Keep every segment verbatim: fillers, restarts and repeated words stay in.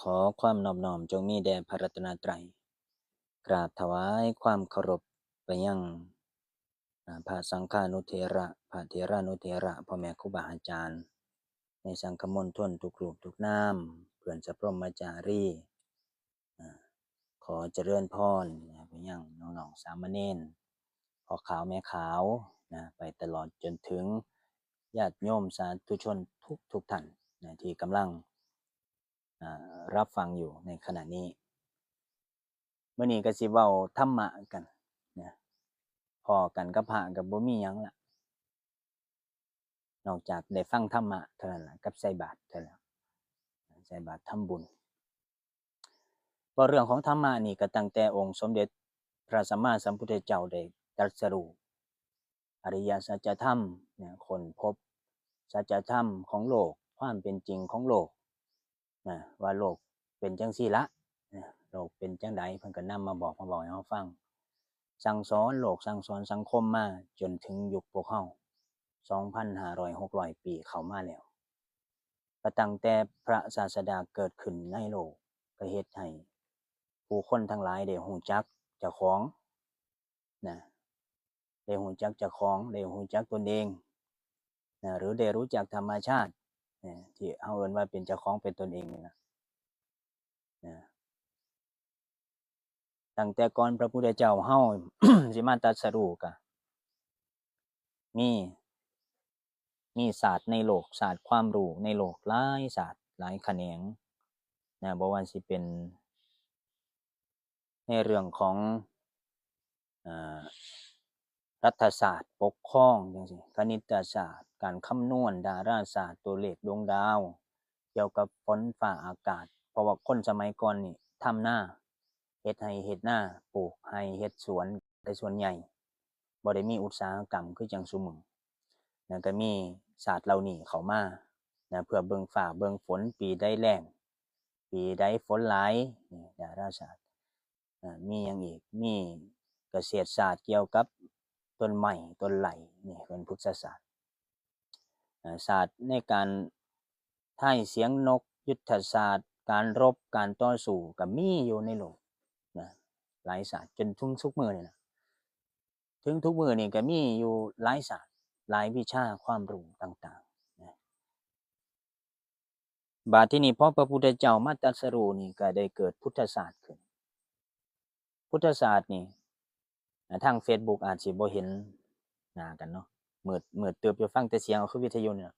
ขอความนอบน้อมจงมีแด่พระรัตนตรัย กราบถวายความเคารพไปยัง อ่า พระสังฆานุเถระ พระเถรานุเถระ พ่อแม่ครูบาอาจารย์ ในสังฆมณฑลทุกรูปทุกนาม เพื่อนสัพพรหมจารี อ่า ขอเจริญพรไปยังน้องๆสามเณร พ่อขาวแม่ขาวนะ ไปตลอดจนถึงญาติโยมสาธุชนทุกทุกท่านนะ ที่กำลัง อ่า รับฟังอยู่ในขณะนี้ มื้อนี้ก็สิเว้าธรรมะกันนะ พ้อกันกับพระก็บ่มีหยังละ นอกจากได้ฟังธรรมะเท่านั้นล่ะ กับใส่บาตรเท่านั้น ใส่บาตรทำบุญ เพราะเรื่องของธรรมะนี่ก็ตั้งแต่องค์สมเด็จพระสัมมาสัมพุทธเจ้าได้ตรัสรู้อริยสัจธรรมเนี่ย ค้นพบสัจธรรมของโลก ความเป็นจริงของโลกนะ ว่าโลกเป็นจังซี่ละนะ โลกเป็นจังใด เพิ่นก็นำมาบอกมาบอกให้เราฟัง สั่งสอนโลก สั่งสอนสังคมมาจนถึงยุคพวกเรา สองพันห้าร้อย หกร้อย ปีเข้ามาแล้ว ก็ตั้งแต่พระศาสดาเกิดขึ้นในโลก ก็เฮ็ดให้ผู้คนทั้งหลายได้ฮู้จักเจ้าของนะ ได้ฮู้จักเจ้าของ ได้ฮู้จักตนเองนะ หรือได้รู้จักธรรมชาตินะ ที่เฮาเอิ้นว่าเป็นเจ้าของเป็นตนเองนี่นะนะ ตั้งแต่ก่อนพระพุทธเจ้าเฮา สิมาตรัสรู้ก็มี มีศาสตร์ในโลก ศาสตร์ความรู้ในโลก หลายศาสตร์ หลายแขนงนะ บ่ว่าสิเป็นในเรื่องของ อ่า รัฐศาสตร์ปกครองจังซี้ คณิตศาสตร์ การคำนวณ ดาราศาสตร์ ตัวเลขดวงดาว เกี่ยวกับฝนฟ้าอากาศ เพราะว่าคนสมัยก่อนนี่ทำนา เฮ็ดไร่เฮ็ดนา ปลูกไร่เฮ็ดสวน แต่ส่วนใหญ่บ่ได้มีอุตสาหกรรมคือจั่งซุมื้อ แล้วก็มีศาสตร์เหล่านี้เข้ามานะ เพื่อเบิ่งฟ้าเบิ่งฝน ปีใดแล้ง ปีใดฝนหลาย นี่ดาราศาสตร์ อ่า มีหยังอีก มีเกษตรศาสตร์เกี่ยวกับต้นไม้ต้นไหล นี่เป็นพฤกษศาสตร์ อ่า ศาสตร์ในการทายเสียงนก ยุทธศาสตร์ การรบ การต่อสู้ ก็มีอยู่ในโลกนะ หลายศาสตร์ จนถึงทุกมื้อนี่นะ ถึงทุกมื้อนี่ก็มีอยู่หลายศาสตร์ หลายวิชาความรู้ต่างๆนะ บาดทีนี้พอพระพุทธเจ้ามาตรัสรู้นี่ก็ได้เกิดพุทธศาสตร์ขึ้น พุทธศาสตร์นี่ อ่า ทาง Facebook อาจสิบ่เห็นหน้ากันเนาะ มืด มืดตึบอยู่ ฟังแต่เสียงเอา คือวิทยุนี่ล่ะ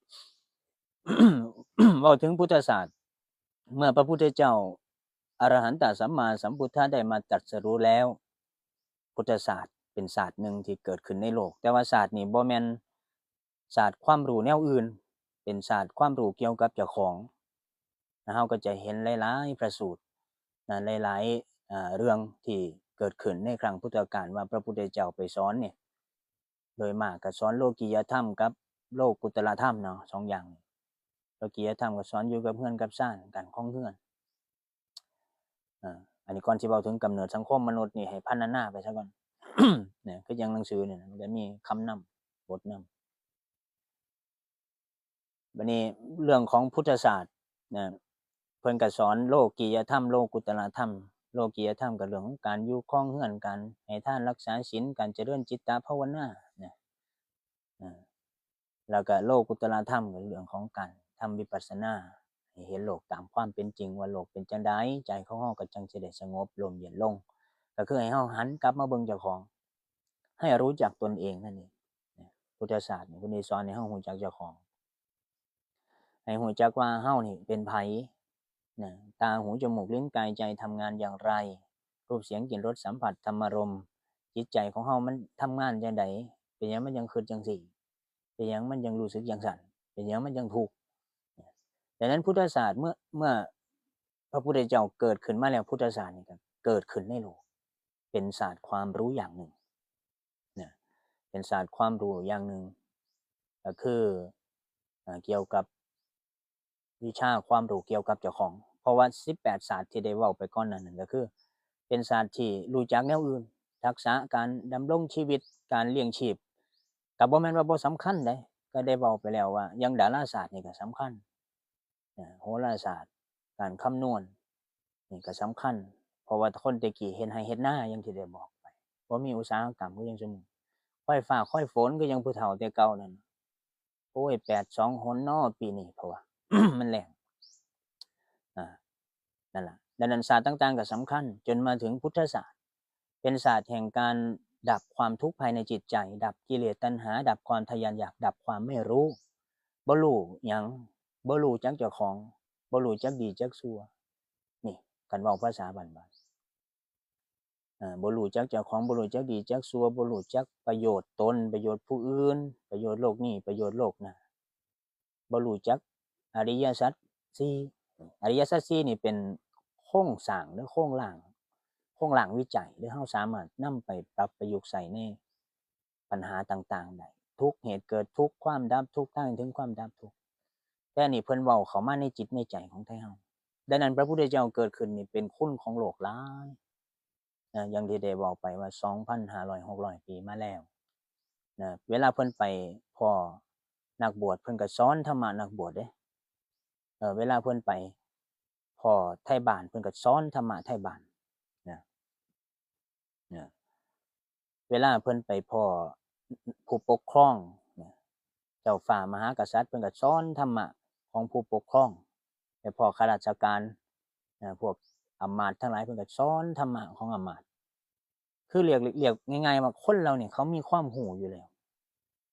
เว้าถึงพุทธศาสตร์ เมื่อพระพุทธเจ้าอรหันตสัมมาสัมพุทธะได้มาตรัสรู้แล้ว พุทธศาสตร์เป็นศาสตร์หนึ่งที่เกิดขึ้นในโลก แต่ว่าศาสตร์นี่บ่แม่นศาสตร์ความรู้แนวอื่น เป็นศาสตร์ความรู้เกี่ยวกับเจ้าของ นะ เราก็จะเห็นหลายๆพระสูตรนะ หลายๆ อ่า เรื่องที่เกิดขึ้นในครั้งพุทธกาลว่าพระพุทธเจ้าไปสอนเนี่ย โดยมากก็สอนโลกียธรรมกับโลกุตตรธรรมเนาะ สองอย่างนี้ โลกียธรรมก็สอนอยู่กับเฮือนกับซาน การครองเฮือน อ่า อันนี้ก่อนสิเว้าถึงกำเนิดสังคมมนุษย์นี่ให้พรรณนาไปซะก่อน เนี่ย คืออย่างหนังสือเนี่ยนะ มันจะมีคำนำ บทนำ บัดนี้เรื่องของพุทธศาสตร์นะ เพิ่นก็สอนโลกียธรรม โลกุตตรธรรม โลกียธรรมก็เรื่องของการอยู่ครองเฮือน การให้ทานรักษาศีล การเจริญจิตตภาวนานะ อ่า แล้วก็โลกุตตรธรรมก็เรื่องของการทำวิปัสสนา ให้เห็นโลกตามความเป็นจริงว่าโลกเป็นจั่งใด ใจของเราก็จั่งสิได้สงบร่มเย็นลง ก็คือให้เราหันกลับมาเบิ่งเจ้าของ ให้รู้จักตนเองนั่นเองนะ พุทธศาสตร์นี่เพิ่นได้สอนให้เรารู้จักเจ้าของ ให้รู้จักว่าเรานี่เป็นไผนะ ตา หู จมูก ลิ้น กาย ใจทำงานอย่างไร รูป เสียง กลิ่น รส สัมผัส ธรรมารมณ์ จิตใจของเรามันทำงานจั่งใด เป็นหยังมันจั่งคิดจั่งซี้ เป็นหยังมันจั่งรู้สึกจั่งซั้น เป็นหยังมันจั่งทุกข์ ดังนั้นพุทธศาสตร์เมื่อ เมื่อพระพุทธเจ้าเกิดขึ้นมาแล้ว พุทธศาสตร์นี่ก็เกิดขึ้นในโลก เป็นศาสตร์ความรู้อย่างหนึ่งนะ เป็นศาสตร์ความรู้อย่างหนึ่ง ก็คือ อ่า เกี่ยวกับวิชาความรู้เกี่ยวกับเจ้าของ เพราะว่าสิบแปดศาสตร์ที่ได้เว้าไปก่อนหน้านั้นก็คือ เป็นศาสตร์ที่รู้จักแนวอื่น ทักษะการดำรงชีวิต การเลี้ยงชีพ ก็บ่แม่นว่าบ่สำคัญเด้ ก็ได้เว้าไปแล้วว่า อย่างดาราศาสตร์นี่ก็สำคัญนะ โหราศาสตร์ การคำนวณ นี่ก็สำคัญ เพราะว่าคนแต่กี้เฮ็ดไร่เฮ็ดนาอย่างที่ได้บอกไป บ่มีอุตสาหกรรมคือจั่งซุมื้อ ค่อยฟ้าค่อยฝนคือจั่งผู้เฒ่าแต่เก่านั่น โอ้ย แปดสองหนน้อปีนี้ เพราะว่า มันแล้ง อ่า นั่นล่ะ ดังนั้นศาสตร์ต่างๆก็สำคัญ จนมาถึงพุทธศาสตร์ เป็นศาสตร์แห่งการดับความทุกข์ภายในจิตใจ ดับกิเลสตัณหา ดับความทะยานอยาก ดับความไม่รู้ บ่รู้หยัง บ่รู้จักเจ้าของ บ่รู้จักดีจักชั่ว นี่ คันเว้าภาษาบ้านๆ อ่า บ่รู้จักเจ้าของ บ่รู้จักดีจักชั่ว บ่รู้จักประโยชน์ตน ประโยชน์ผู้อื่น ประโยชน์โลกนี้ ประโยชน์โลกหน้า บ่รู้จักอริยสัจสี่ อริยสัจสี่นี่เป็นโครงสร้างหรือโครงร่าง โครงร่างวิจัย หรือเฮาสามารถนำไปปรับประยุกต์ใช้ในปัญหาต่างๆได้ ทุกข์เหตุเกิดทุกข์ ความดับทุกข์ ทางถึงความดับทุกข์ แต่นี่เพิ่นเว้าเข้ามาในจิตในใจของไทเฮา ดังนั้นพระพุทธเจ้าเกิดขึ้นนี่เป็นคุณของโลกหลาย นะ อย่างที่ได้บอกไปว่า สองพันห้าร้อย หกร้อย ปีมาแล้ว นะ เวลาเพิ่นไปพ้อนักบวช เพิ่นก็สอนธรรมะนักบวชเด้ เออ เวลาเพิ่นไปพ้อไทบ้าน เพิ่นก็สอนธรรมะไทบ้าน นะ นะ เวลาเพิ่นไปพ้อผู้ปกครอง นะ เจ้าฟ้ามหากษัตริย์ เพิ่นก็สอนธรรมะของผู้ปกครอง ไปพ้อข้าราชการ นะ พวกอำมาตย์ทั้งหลาย เพิ่นก็สอนธรรมะของอำมาตย์ คือเรียก เรียกง่ายๆว่าคนเราเนี่ยเขามีความรู้อยู่แล้ว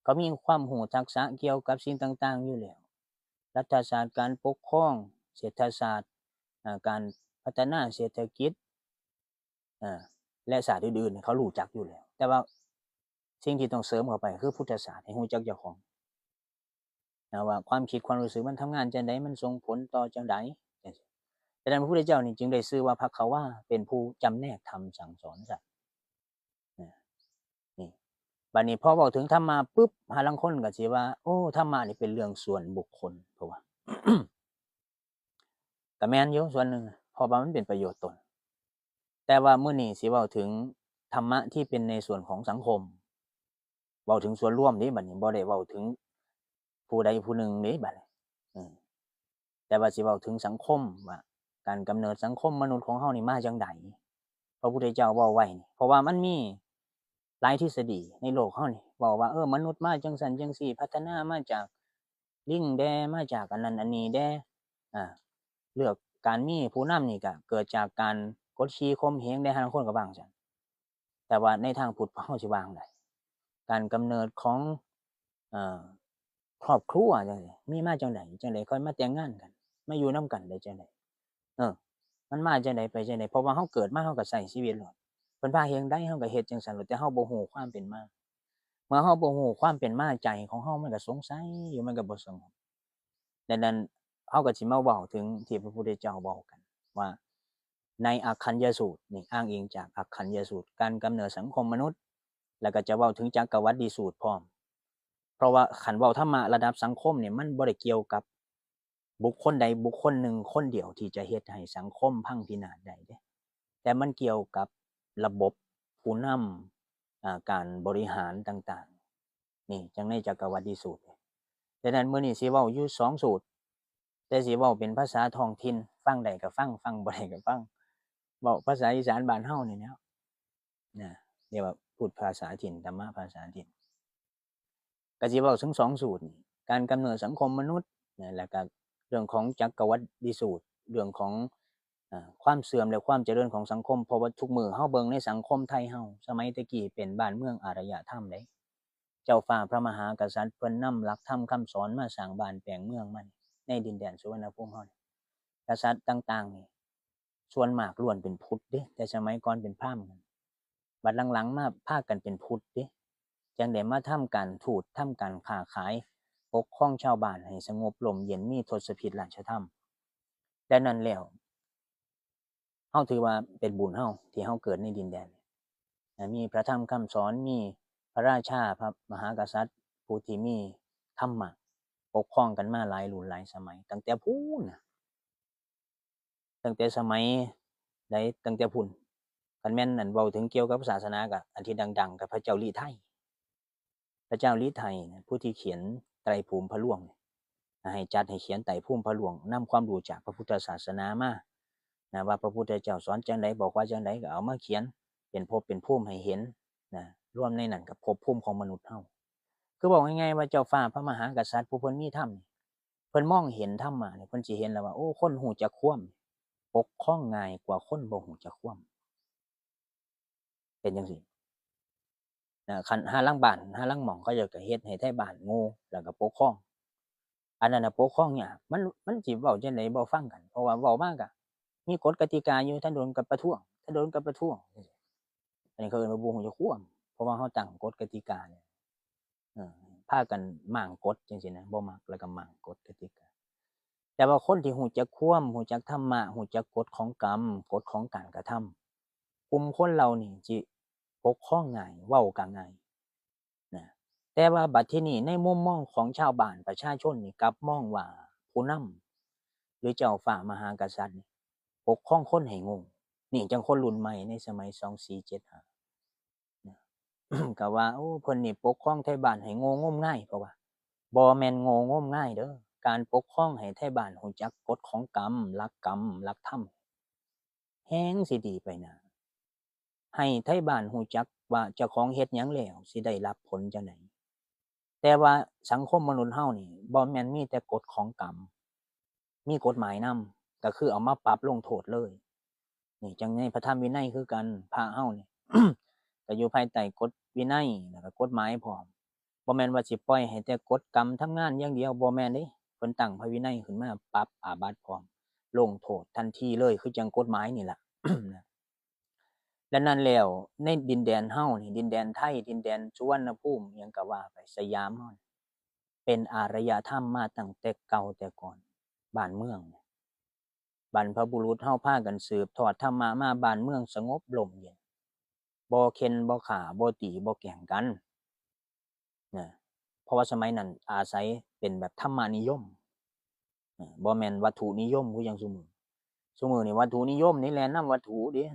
เขามีความรู้ทักษะเกี่ยวกับสิ่งต่างๆอยู่แล้ว รัฐศาสตร์ การปกครอง เศรษฐศาสตร์ อ่า การพัฒนาเศรษฐกิจ อ่า และศาสตร์อื่นๆเนี่ยเขารู้จักอยู่แล้ว แต่ว่าสิ่งที่ต้องเสริมเข้าไปคือพุทธศาสตร์ ให้รู้จักเจ้าของ นะ ว่าความคิดความรู้สึกมันทำงานจั่งใด มันส่งผลต่อจั่งใด จั่งซี้ ดังนั้นพระพุทธเจ้านี่จึงได้ชื่อว่าภักขวา เป็นผู้จำแนกธรรมสั่งสอนสัตว์ นะ นี่ บัดนี้พอเว้าถึงธรรมะปุ๊บ หาลางคนก็สิว่า โอ้ ธรรมะนี่เป็นเรื่องส่วนบุคคล เพราะว่า ก็แม่นอยู่ส่วนหนึ่ง เพราะว่ามันเป็นประโยชน์ตน แต่ว่ามื้อนี้สิเว้าถึงธรรมะที่เป็นในส่วนของสังคม เว้าถึงส่วนรวมเด้บัดนี้ บ่ได้เว้าถึงผู้ใดผู้หนึ่งเด้บัดนี้ อืม แต่ว่าสิเว้าถึงสังคมว่า การกำเนิดสังคมมนุษย์ของเฮานี่มาจั่งใด พระพุทธเจ้าเว้าไว้นี่ เพราะว่ามันมีหลายทฤษฎีในโลกเฮานี่ เว้าว่า เออ มนุษย์มาจั่งซั้นจั่งซี้ พัฒนามาจากลิงแด่ มาจากอันนั้นอันนี้แด่ อ่า เรื่องการมีผู้นำนี่ก็เกิดจากการกดขี่ข่มเหงแด่ หาลางคนก็ว่าจั่งซั้น แต่ว่าในทางพุทธเฮาสิว่าจั่งใด การกำเนิดของ เอ่อ ครอบครัวจั่งซี้ มีมาจั่งใด จั่งใดค่อยมาแต่งงานกัน มาอยู่นำกันได้จั่งใด เออ มันมาจั่งใดไปจั่งใด เพราะว่าเฮาเกิดมาเฮาก็ใช้ชีวิตโลด เพิ่นพาเฮ็ดจั่งใดเฮาก็เฮ็ดจั่งซั้นโลด แต่เฮาบ่ฮู้ความเป็นมา เมื่อเฮาบ่ฮู้ความเป็นมา ใจของเฮามันก็สงสัยอยู่ มันก็บ่สงบ ดังนั้นเฮาก็สิมาเว้าถึงที่พระพุทธเจ้าเว้ากัน ว่าในอักขัญญสูตรนี่ อ้างอิงจากอักขัญญสูตร การกำเนิดสังคมมนุษย์ แล้วก็จะเว้าถึงจักรวรรดิสูตรพร้อม เพราะว่าคันเว้าธรรมะระดับสังคมนี่ มันบ่ได้เกี่ยวกับบุคคลใดบุคคลหนึ่งคนเดียวที่จะเฮ็ดให้สังคมพังพินาศได้เด้ แต่มันเกี่ยวกับระบบผู้นำ อ่า การบริหารต่างๆ นี่ จั่งในจักรวรรดิสูตร ดังนั้นมื้อนี้สิเว้าอยู่สองสูตร แต่สิเว้าเป็นภาษาท้องถิ่น ฟังได้ก็ฟัง ฟังบ่ได้ก็ฟัง เว้าภาษาอีสานบ้านเฮานี่แหล้ว นะ เรียกว่าพูดภาษาถิ่น ธรรมะภาษาถิ่น ก็สิเว้าถึงสองสูตรนี่ การกำเนิดสังคมมนุษย์นะ แล้วก็เรื่องของจักรวรรดิสูตร เรื่องของ อ่า ความเสื่อมและความเจริญของสังคม เพราะว่าทุกมื้อเฮาเบิ่งในสังคมไทยเฮา สมัยแต่กี้เป็นบ้านเมืองอารยธรรมเด้ เจ้าฟ้าพระมหากษัตริย์เพิ่นนำหลักธรรมคำสอนมาสร้างบ้านแปลงเมืองมานี่ ในดินแดนสุวรรณภูมิเฮานี่ กษัตริย์ต่างๆนี่ ส่วนมากล้วนเป็นพุทธเด้ แต่สมัยก่อนเป็นพราหมณ์กัน บัดหลังๆมาพากันเป็นพุทธเด้ จั่งได้มาทำการทูต ทำการค้าขาย ปกครองชาวบ้านให้สงบร่มเย็น มีทศพิธราชธรรม ดังนั้นแล้ว เฮาถือว่าเป็นบุญเฮาที่เฮาเกิดในดินแดน อ่า มีพระธรรมคำสอน มีพระราชา พระมหากษัตริย์ ผู้ที่มีธรรมะ ปกครองกันมาหลายรุ่นหลายสมัย ตั้งแต่พู้นน่ะ ตั้งแต่สมัยใด ตั้งแต่พู้น คันแม่นอันเว้าถึงเกี่ยวกับศาสนาก็อันที่ดังๆ ก็พระเจ้าลิไทย พระเจ้าลิไทยนะ ผู้ที่เขียนไตรภูมิพระล่วงเนี่ย ให้จัดให้เขียนไตรภูมิพระล่วง นำความรู้จากพระพุทธศาสนามา นะ ว่าพระพุทธเจ้าสอนจั่งใด บอกว่าจั่งใด ก็เอามาเขียนเป็นภพเป็นภูมิให้เห็นนะ รวมในนั้นก็ภพภูมิของมนุษย์เฮา คือบอกง่ายๆว่าเจ้าฟ้าพระมหากษัตริย์ผู้เพิ่นมีธรรมนี่ เพิ่นมองเห็นธรรมะนี่ เพิ่นสิเห็นแล้วว่า โอ้ คนฮู้จักความปกครองง่ายกว่าคนบ่ฮู้จักความ เป็นจั่งซี้นะ คันห่าลางบ้าน ห่าลางหม่อง เขาเจ้าก็เฮ็ดให้ไทบ้านโง่ แล้วก็ปกครอง อันนั้นน่ะปกครองยาก มัน มันสิเว้าจั่งใดบ่ฟังกัน เพราะว่าเว้ามาก็มีกฎกติกาอยู่ ถ้าโดนก็ประท้วง ถ้าโดนก็ประท้วง อันนี้เขาเอิ้นว่าบ่ฮู้จักความ เพราะว่าเฮาตั้งกฎกติกาแล้ว เออ พากันหม่างกฎจั่งซี้นะ บ่มักแล้วก็หม่างกฎกติกา แต่ว่าคนที่ฮู้จักความ ฮู้จักธรรมะ ฮู้จักกฎของกรรม กฎของการกระทำ กลุ่มคนเหล่านี้สิปกครองง่าย เว้าก็ง่ายนะ แต่ว่าบัดทีนี้ในมุมมองของชาวบ้านประชาชนนี่กลับมองว่าผู้นำหรือเจ้าฟ้ามหากษัตริย์นี่ปกครองคนให้โง่ นี่จั่งคนรุ่นใหม่ในสมัยสองสี่เจ็ดห้า นะ ก็ว่า โอ้ เพิ่นนี่ปกครองไทบ้านให้โง่งมงาย เพราะว่าบ่แม่นโง่งมงายเด้อ การปกครองให้ไทบ้านฮู้จักกฎของกรรม หลักกรรม หลักธรรม แฮงสิดีไปหน้า ให้ไทบ้านฮู้จักว่าเจ้าของเฮ็ดหยังแล้วสิได้รับผลจั่งใด แต่ว่าสังคมมนุษย์เฮานี่บ่แม่นมีแต่กฎของกรรม มีกฎหมายนำ ก็คือเอามาปรับลงโทษเลย นี่จั่งในพระธรรมวินัยคือกัน พระเฮานี่ ก็อยู่ภายใต้กฎวินัย แล้วก็กฎหมายพร้อม บ่แม่นว่าสิปล่อยให้แต่กฎกรรมทำงานอย่างเดียว บ่แม่นเด้ เพิ่นตั้งพระวินัยขึ้นมาปรับอาบัติพร้อม ลงโทษทันทีเลย คือจั่งกฎหมายนี่ล่ะ นะ ดังนั้นแล้วในดินแดนเฮานี่ ดินแดนไทย ดินแดนสุวรรณภูมิ อิหยังก็ว่าไป สยามเฮานี่ เป็นอารยธรรมมาตั้งแต่เก่าแต่ก่อน บ้านเมือง บรรพบุรุษเฮาพากันสืบทอดธรรมะมา บ้านเมืองสงบร่มเย็น บ่เข็ญบ่ฆ่า บ่ตีบ่แกล้งกันนะ เพราะว่าสมัยนั้นอาศัยเป็นแบบธรรมนิยมนะ บ่แม่นวัตถุนิยมคือจั่งซุมื้อ ซุมื้อนี่วัตถุนิยมนี่แล่นนำวัตถุเด้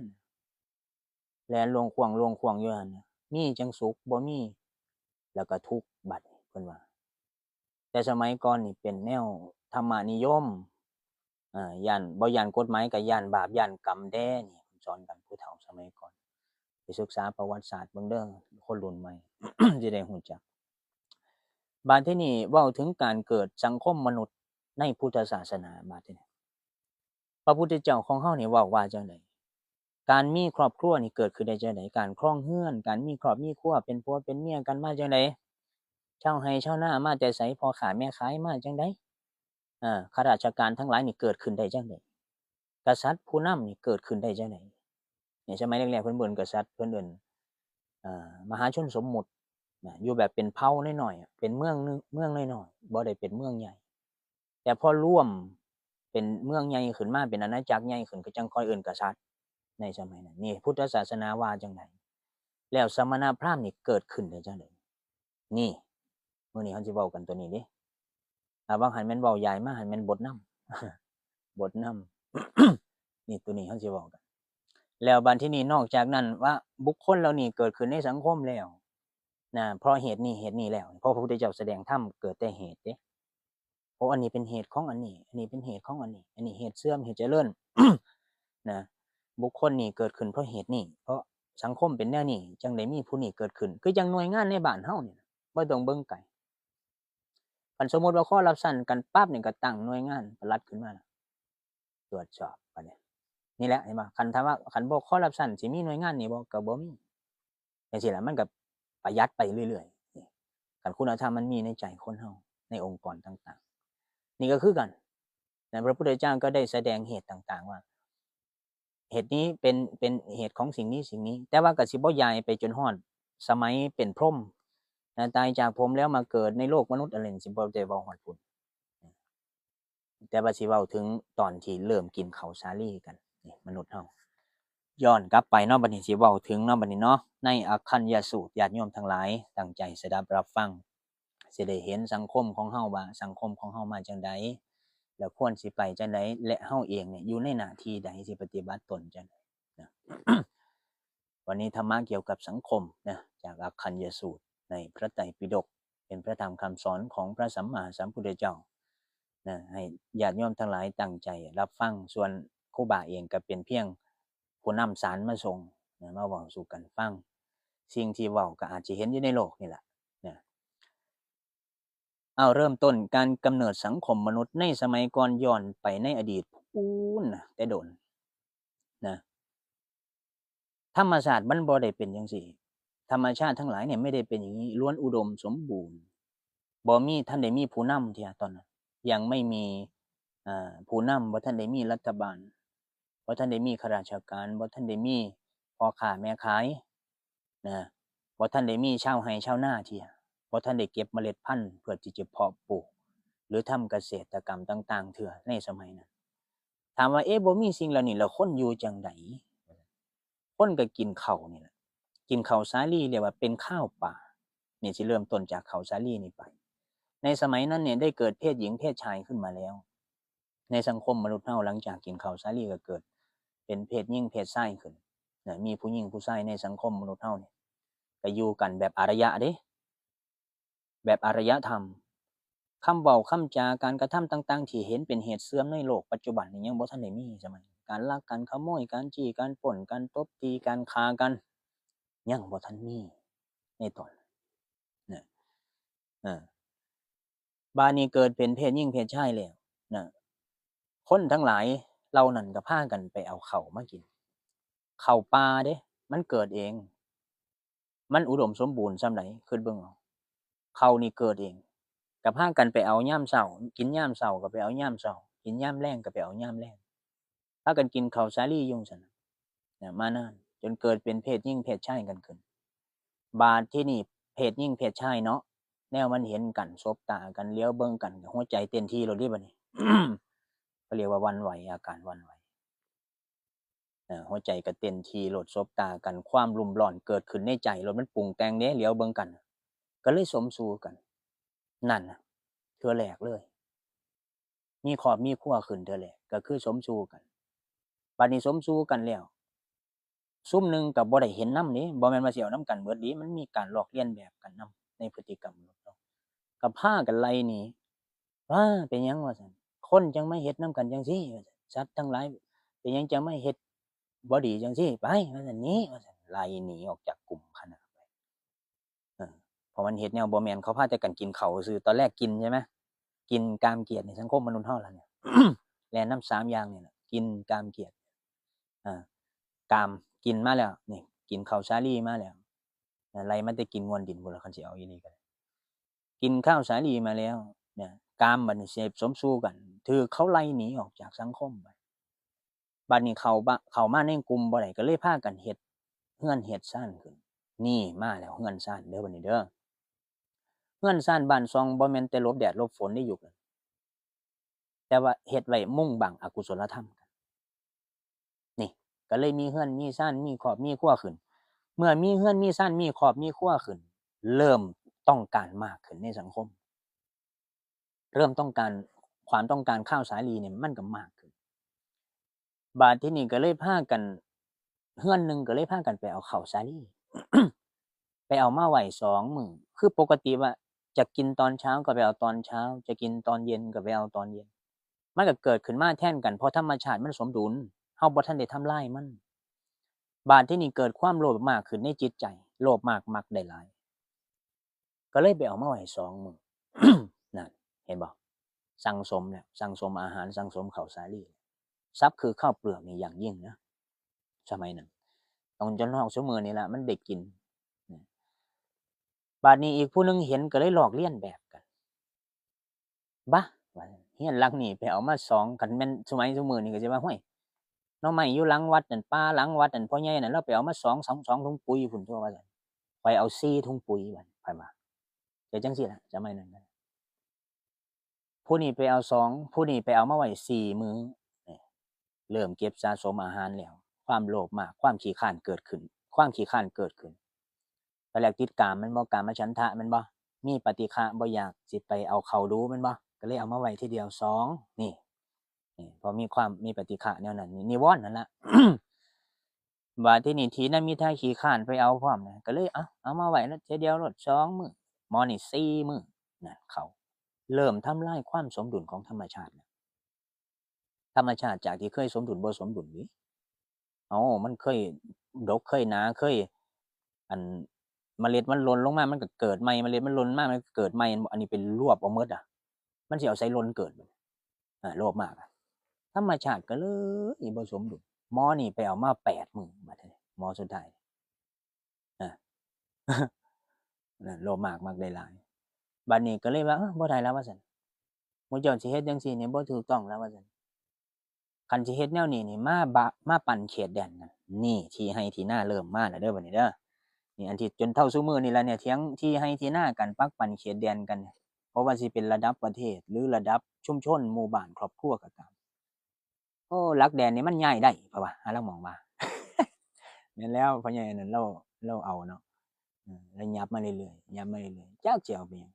แล่นลวงขว้างลวงขว้างอยู่หั่นน่ะ มีจั่งสุข บ่มีแล้วก็ทุกข์ บัดนี้เพิ่นว่า แต่สมัยก่อนนี่เป็นแนวธรรมนิยม อ่า ย้าน บ่ย้านกฎหมายก็ย้านบาปย้านกรรมแด่ นี่เพิ่นสอนกัน ผู้เฒ่าสมัยก่อน ไปศึกษาประวัติศาสตร์เบิ่งเด้อ คนรุ่นใหม่ สิได้ฮู้จัก บาดทีนี้เว้าถึงการเกิดสังคมมนุษย์ในพุทธศาสนา บาดทีนี้ พระพุทธเจ้าของเฮานี่เว้าว่าจั่งใด การมีครอบครัวนี่เกิดขึ้นได้จั่งใด การครองเฮือน การมีครอบมีครัว เป็นผัวเป็นเมียกันมาจั่งใด ชาวไร่ชาวนามาแต่ไส พ่อค้าแม่ขายมาจั่งใด เอ่อ ข้าราชการทั้งหลายนี่เกิดขึ้นได้จั่งใด กษัตริย์ผู้นำนี่เกิดขึ้นได้จั่งใด ในสมัยแรกๆ เพิ่นบ่เอิ้นกษัตริย์ เพิ่นเอิ้น เอ่อ มหาชนสมมุตินะ อยู่แบบเป็นเผ่าน้อยๆอะ เป็นเมืองนึง เมืองน้อยๆ บ่ได้เป็นเมืองใหญ่ แต่พอรวมเป็นเมืองใหญ่ขึ้นมา เป็นอาณาจักรใหญ่ขึ้น ก็จั่งค่อยเอิ้นกษัตริย์ ในสมัยนั้น นี่พุทธศาสนาว่าจั่งใด แล้วสมณพราหมณ์นี่เกิดขึ้นได้จั่งใด นี่ มื้อนี้เฮาสิเว้ากันตัวนี้เด้ อ่า บางหันแม่นเว้ายาย มาหันแม่นบทนำ บทนำ นี่ตัวนี้เฮาสิเว้ากัน แล้วบัดทีนี้นอกจากนั้นว่าบุคคลเหล่านี้เกิดขึ้นในสังคมแล้วนะ เพราะเหตุนี้เหตุนี้แล้ว เพราะพระพุทธเจ้าแสดงธรรมเกิดแต่เหตุเด้ โอ้ อันนี้เป็นเหตุของอันนี้ อันนี้เป็นเหตุของอันนี้ อันนี้เหตุเสื่อม เหตุเจริญ นะ บุคคลนี้เกิดขึ้นเพราะเหตุนี้ เพราะสังคมเป็นแนวนี้ จั่งได้มีผู้นี้เกิดขึ้น คือจั่งหน่วยงานในบ้านเฮานี่ล่ะ บ่ต้องเบิ่งไกล คันสมมุติว่าคอร์รัปชันกันปั๊บนี่ก็ตั้งหน่วยงานปลัดขึ้นมาล่ะ ตรวจสอบ บัดนี้ นี่แหละ เห็นบ่ คันถามว่าคันบ่คอร์รัปชันสิมีหน่วยงานนี้บ่ ก็บ่มี จั่งซี้ล่ะ มันก็ประหยัดไปเรื่อยๆ นี่ คันคุณธรรมมันมีในใจคนเฮา ในองค์กรต่างๆ นี่ก็คือกันนะ พระพุทธเจ้าก็ได้แสดงเหตุต่างๆ ว่า เหตุนี้เป็น เป็นเหตุของสิ่งนี้สิ่งนี้ แต่ว่าก็สิบ่ยายไปจนฮอดสมัยเป็นพรหมนะ ตายจากพรหมแล้วมาเกิดในโลกมนุษย์อะไรนี่ สิบ่ได้เว้าฮอดพุ้น แต่ว่าสิเว้าถึงตอนที่เริ่มกินข้าวสาลีกัน นี่ มนุษย์เฮา ย้อนกลับไปเนาะ บัดนี้สิเว้าถึงเนาะ บัดนี้เนาะ ในอักขัญญสูตร ญาติโยมทั้งหลายตั้งใจสดับรับฟัง สิได้เห็นสังคมของเฮาว่าสังคมของเฮามาจั่งใด แล้วควรสิไปจั่งใด และเฮาเองเนี่ยอยู่ในหน้าที่ใด สิปฏิบัติตนจั่งใดนะ วันนี้ธรรมะเกี่ยวกับสังคมนะ จากอักขัญญสูตรในพระไตรปิฎก เป็นพระธรรมคำสอนของพระสัมมาสัมพุทธเจ้านะ ให้ญาติโยมทั้งหลายตั้งใจรับฟัง ส่วน รูบาเองก็เป็นเพียงผู้นำสารมาส่งนะ มาเว้าสู่กันฟัง สิ่งที่เว้าก็อาจจะเห็นอยู่ในโลกนี่แหละนะ เอาเริ่มต้นการกำเนิดสังคมมนุษย์ในสมัยก่อนย้อนไปในอดีตพู้นนะ แต่โดนนะ ธรรมชาติมันบ่ได้เป็นจั่งซี้ ธรรมชาติทั้งหลายเนี่ยไม่ได้เป็นอย่างนี้ ล้วนอุดมสมบูรณ์ บ่มี ทันได้มีผู้นำเทื่อตอนนั้น ยังไม่มี เอ่อ ผู้นำ บ่ทันได้มีรัฐบาล บ่ทันได้มีข้าราชการ บ่ทันได้มีพ่อค้าแม่ขายนะ บ่ทันได้มีชาวไร่ชาวนาเทื่อ บ่ทันได้เก็บเมล็ดพันธุ์เพื่อที่จะเพาะปลูก หรือทำเกษตรกรรมต่างๆ เทื่อในสมัยนั้น ถามว่า เอ๊ะ บ่มีสิ่งเหล่านี้แล้วคนอยู่จั่งใด คนก็กินข้าวนี่แหละ กินข้าวสาลี เรียกว่าเป็นข้าวป่า นี่สิเริ่มต้นจากข้าวสาลีนี่ไป ในสมัยนั้นเนี่ยได้เกิดเพศหญิงเพศชายขึ้นมาแล้ว ในสังคมมนุษย์เฮา หลังจากกินข้าวสาลีก็เกิดเป็นเพศหญิงเพศชายขึ้นนะ มีผู้หญิงผู้ชายในสังคมมนุษย์เฮาเนี่ย ก็อยู่กันแบบอารยะเด้ แบบอารยธรรม คำเว้าคำจา การกระทำต่างๆ ที่เห็นเป็นเหตุเสื่อมในโลกปัจจุบันนี่ยังบ่ทันได้มีสมัย การลัก การขโมย การจี้ การปล้น การตบตี การฆ่ากัน ยังบ่ทันมีในตอนนะ เออ บาดนี้เกิดเป็นเพศหญิงเพศชายแล้วนะ คนทั้งหลายเหล่านั้นก็พากันไปเอาข้าวมากิน ข้าวป่าเด้ มันเกิดเอง มันอุดมสมบูรณ์ส่ำใด คิดเบิ่งเอา ข้าวนี่เกิดเอง ก็พากันไปเอายามเช้า กินยามเช้าก็ไปเอายามเช้า กินยามแลงก็ไปเอายามแลง พากันกินข้าวสาลีอยู่ซั่นน่ะ นะ มานาน จนเกิดเป็นเพศหญิงเพศชายกันขึ้น บาดทีนี้เพศหญิงเพศชายเนาะ แนวมันเห็นกัน สบตากัน เหลียวเบิ่งกัน หัวใจเต้นถี่โลดเด้บัดนี้ เขาเรียกว่าหวั่นไหว อาการหวั่นไหว เอ่อ หัวใจก็เต้นถี่โลด สบตากัน ความรุ่มร้อนเกิดขึ้นในใจโลด มันปรุงแต่งเด้ เหลียวเบิ่งกัน ก็เลยสมสู่กัน นั่นน่ะ เทื่อแรกเลย มีครอบมีครัวขึ้นเทื่อแรก ก็คือสมสู่กัน บัดนี้สมสู่กันแล้ว ซุมหนึ่งก็บ่ได้เห็นนำเด้ บ่แม่นว่าสิเอานำกันเบิดเด้ มันมีการลอกเลียนแบบกันนำในพฤติกรรมมนุษย์เฮา ก็พากันไล่หนี "ว้า เป็นหยัง" ว่าซั่น "คนจั่งมาเฮ็ดนำกันจั่งซี้" ว่าซั่น "สัตว์ทั้งหลาย เป็นหยังจั่งมาเฮ็ดบ่ดีจั่งซี้ ไป" ว่าซั่น "หนี" ว่าซั่น ไล่หนีออกจากกลุ่มคณะไป เออ เพราะมันเฮ็ดแนวบ่แม่น เขาพาแต่กันกินข้าวซื่อ ตอนแรกกินใช่ไหม กินกามเกียรติในสังคมมนุษย์เฮาล่ะเนี่ย แล่นนำสามอย่างนี่แหละ กิน กาม เกียรติ อ่า กาม กินมาแล้ว นี่ กินข้าวสาลีมาแล้ว นะ ไล่มาแต่กินงวนดินพุ้นล่ะ คันสิเอาอีหลีก็ได้ กินข้าวสาลีมาแล้ว เนี่ย กามบัดนี้เสพสมสู่กัน ถืกเขาไล่หนีออกจากสังคมไป บัดนี้เข้าบะ เข้ามาในกลุ่มบ่ได้ ก็เลยพากันเฮ็ดเฮือนเฮ็ดซานขึ้น นี่มาแล้วเฮือนซานเด้อบัดนี้เด้อ เฮือนซานบ้านช่องบ่แม่นแต่หลบแดดหลบฝนได้ยุคนั้น แต่ว่าเฮ็ดไว้มุ่งบังอกุศลธรรมกัน นี่ ก็เลยมีเฮือนมีซาน มีครอบมีครัวขึ้น เมื่อมีเฮือนมีซาน มีครอบมีครัวขึ้น เริ่มต้องการมากขึ้นในสังคม เริ่มต้องการ ความต้องการข้าวสาลีเนี่ยมันก็มากขึ้น บาดทีนี้ก็เลยพากัน เฮือนหนึ่งก็เลยพากันไปเอาข้าวสาลี ไปเอามาไว้สองมื้อ คือปกติว่าจะกินตอนเช้าก็ไปเอาตอนเช้า จะกินตอนเย็นก็ไปเอาตอนเย็น มันก็เกิดขึ้นมาแทนกัน เพราะธรรมชาติมันสมดุล เฮาบ่ทันได้ทำลายมัน บาดทีนี้เกิดความโลภมากขึ้นในจิตใจ โลภมาก มักได้หลาย ก็เลยไปเอามาไว้สองมื้อ นั่น เห็นบ่ สั่งสมแล้ว สั่งสมอาหาร สั่งสมข้าวสาลี ศัพท์คือข้าวเปลือกนี่อย่างยิ่งนะ สมัยนั้น ต้องจนฮอดซุมื้อนี่ล่ะ มันได้กิน นะ บาดนี้อีกผู้หนึ่งเห็นก็เลยลอกเลียนแบบกัน "บะ" ว่า "เฮือนหลังนี้ไปเอามาสอง คันแม่นสมัยซุมื้อนี้ก็สิว่า ห้วย หน่อไม้อยู่หลังวัดนั่น ป่าหลังวัดนั่น พ่อใหญ่นั่น ลาวไปเอามาสอง สอง สองถุงปุ๋ยพุ้นตั่ว" ว่าซั่น "ข้อยเอาสี่ถุงปุ๋ย" บัดนี้ ข้อยว่า ก็จั่งซี้ล่ะ สมัยนั้นนะ ผู้นี้ไปเอาสอง ผู้นี้ไปเอามาไว้สี่มื้อ นี่ เริ่มเก็บสะสมอาหารแล้ว ความโลภมาก ความขี้คร้านเกิดขึ้น ความขี้คร้านเกิดขึ้น ตอนแรกติดกามแม่นบ่ กามฉันทะแม่นบ่ มีปฏิฆะ บ่อยากสิไปเอาเข้าดูแม่นบ่ ก็เลยเอามาไว้ทีเดียวสอง นี่ นี่ พอมีความ มีปฏิฆะแนวนั้น นี่ นิวรณ์นั่นละ บาดทีนี้ถีนมิทะขี้คร้านไปเอาพร้อมนะ ก็เลยเอา เอามาไว้แล้วเทื่อเดียวโลดสองมื้อ หมอนี่สี่มื้อ นั่น เข้า เริ่มทำลายความสมดุลของธรรมชาติแล้ว ท ธรรมชาติจากที่เคยสมดุลบ่สมดุลนี่ เอ้า มันเคยดกเคยหนาเคย อัน เมล็ดมันหล่นลงมามันก็เกิดใหม่ เมล็ดมันหล่นมามันก็เกิดใหม่ อันนี้เป็นรวบเอาหมดอะ มันสิเอาไสหล่นเกิด อ่า โลภมากอะ ธรรมชาติก็เลยบ่สมดุล หมอนี่ไปเอามาแปดมื้อ บัดนี้หมอสุดท้าย อ่ะ นั่น โลภมากมักได้หลาย บัดนี้ก็เลยว่า เออ บ่ได้แล้วว่าซั่น หมู่เจ้าสิเฮ็ดจั่งซี้นี่บ่ถูกต้องแล้วว่าซั่น คันสิเฮ็ดแนวนี้นี่ มาบะ มาปันเขตแดนกัน นี่ ที่ไฮ่ที่นาเริ่มมาแล้วเด้อบัดนี้เด้อ นี่ อันที่จนเท่าซุมื้อนี่ล่ะเนี่ย เถียงที่ไฮ่ที่นากัน ปักปันเขตแดนกันเนี่ย บ่ว่าสิเป็นระดับประเทศ หรือระดับชุมชน หมู่บ้าน ครอบครัวก็ตาม โอ้ หลักแดนนี่มันย้ายได้ เพราะว่า หาลางหม่องว่า แม่นแล้ว พ่อใหญ่นั่นลาว ลาวเอาเนาะ เออ แล้วยับมาเรื่อยๆ ยับมาเรื่อยๆ จักสิเอาไปหยัง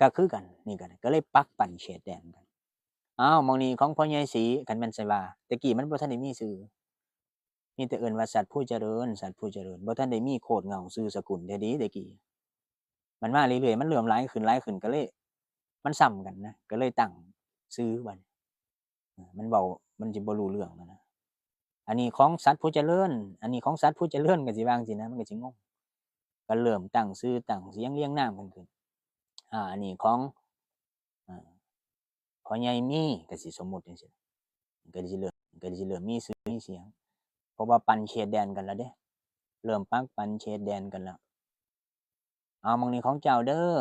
ก็คือกัน นี่ก็ได้ ก็เลยปักปันเขตแดนกัน อ้าว หม่องนี้ของพ่อใหญ่ศรี คันแม่นสิว่า แต่กี้มันบ่ทันได้มีชื่อ มีแต่เอิ้นว่าสัตว์ผู้เจริญ สัตว์ผู้เจริญ บ่ทันได้มีโคตรเหง้าชื่อสกุลแท้เด้แต่กี้ มันมาเรื่อยๆ มันเริ่มหลายขึ้น หลายขึ้น ก็เลย มันซ้ำกันนะ ก็เลยตั้งชื่อบัดนี้ เออ มันเว้า มันสิบ่รู้เรื่องแล้วนะ อันนี้ของสัตว์ผู้เจริญ อันนี้ของสัตว์ผู้เจริญ ก็สิว่าจั่งซี้นะ มันก็สิงง ก็เริ่มตั้งชื่อตั้งเสียงเรียงนามกันขึ้น อ่า อันนี้ของ อ่า พ่อใหญ่มี ก็สิสมมุติจั่งซี้ ก็สิเริ่ม ก็สิเริ่มมีชื่อมีเสียง เพราะว่าปันเขตแดนกันแล้วเด้ เริ่มปักปันเขตแดนกันแล้ว เอา หม่องนี้ของเจ้าเด้อ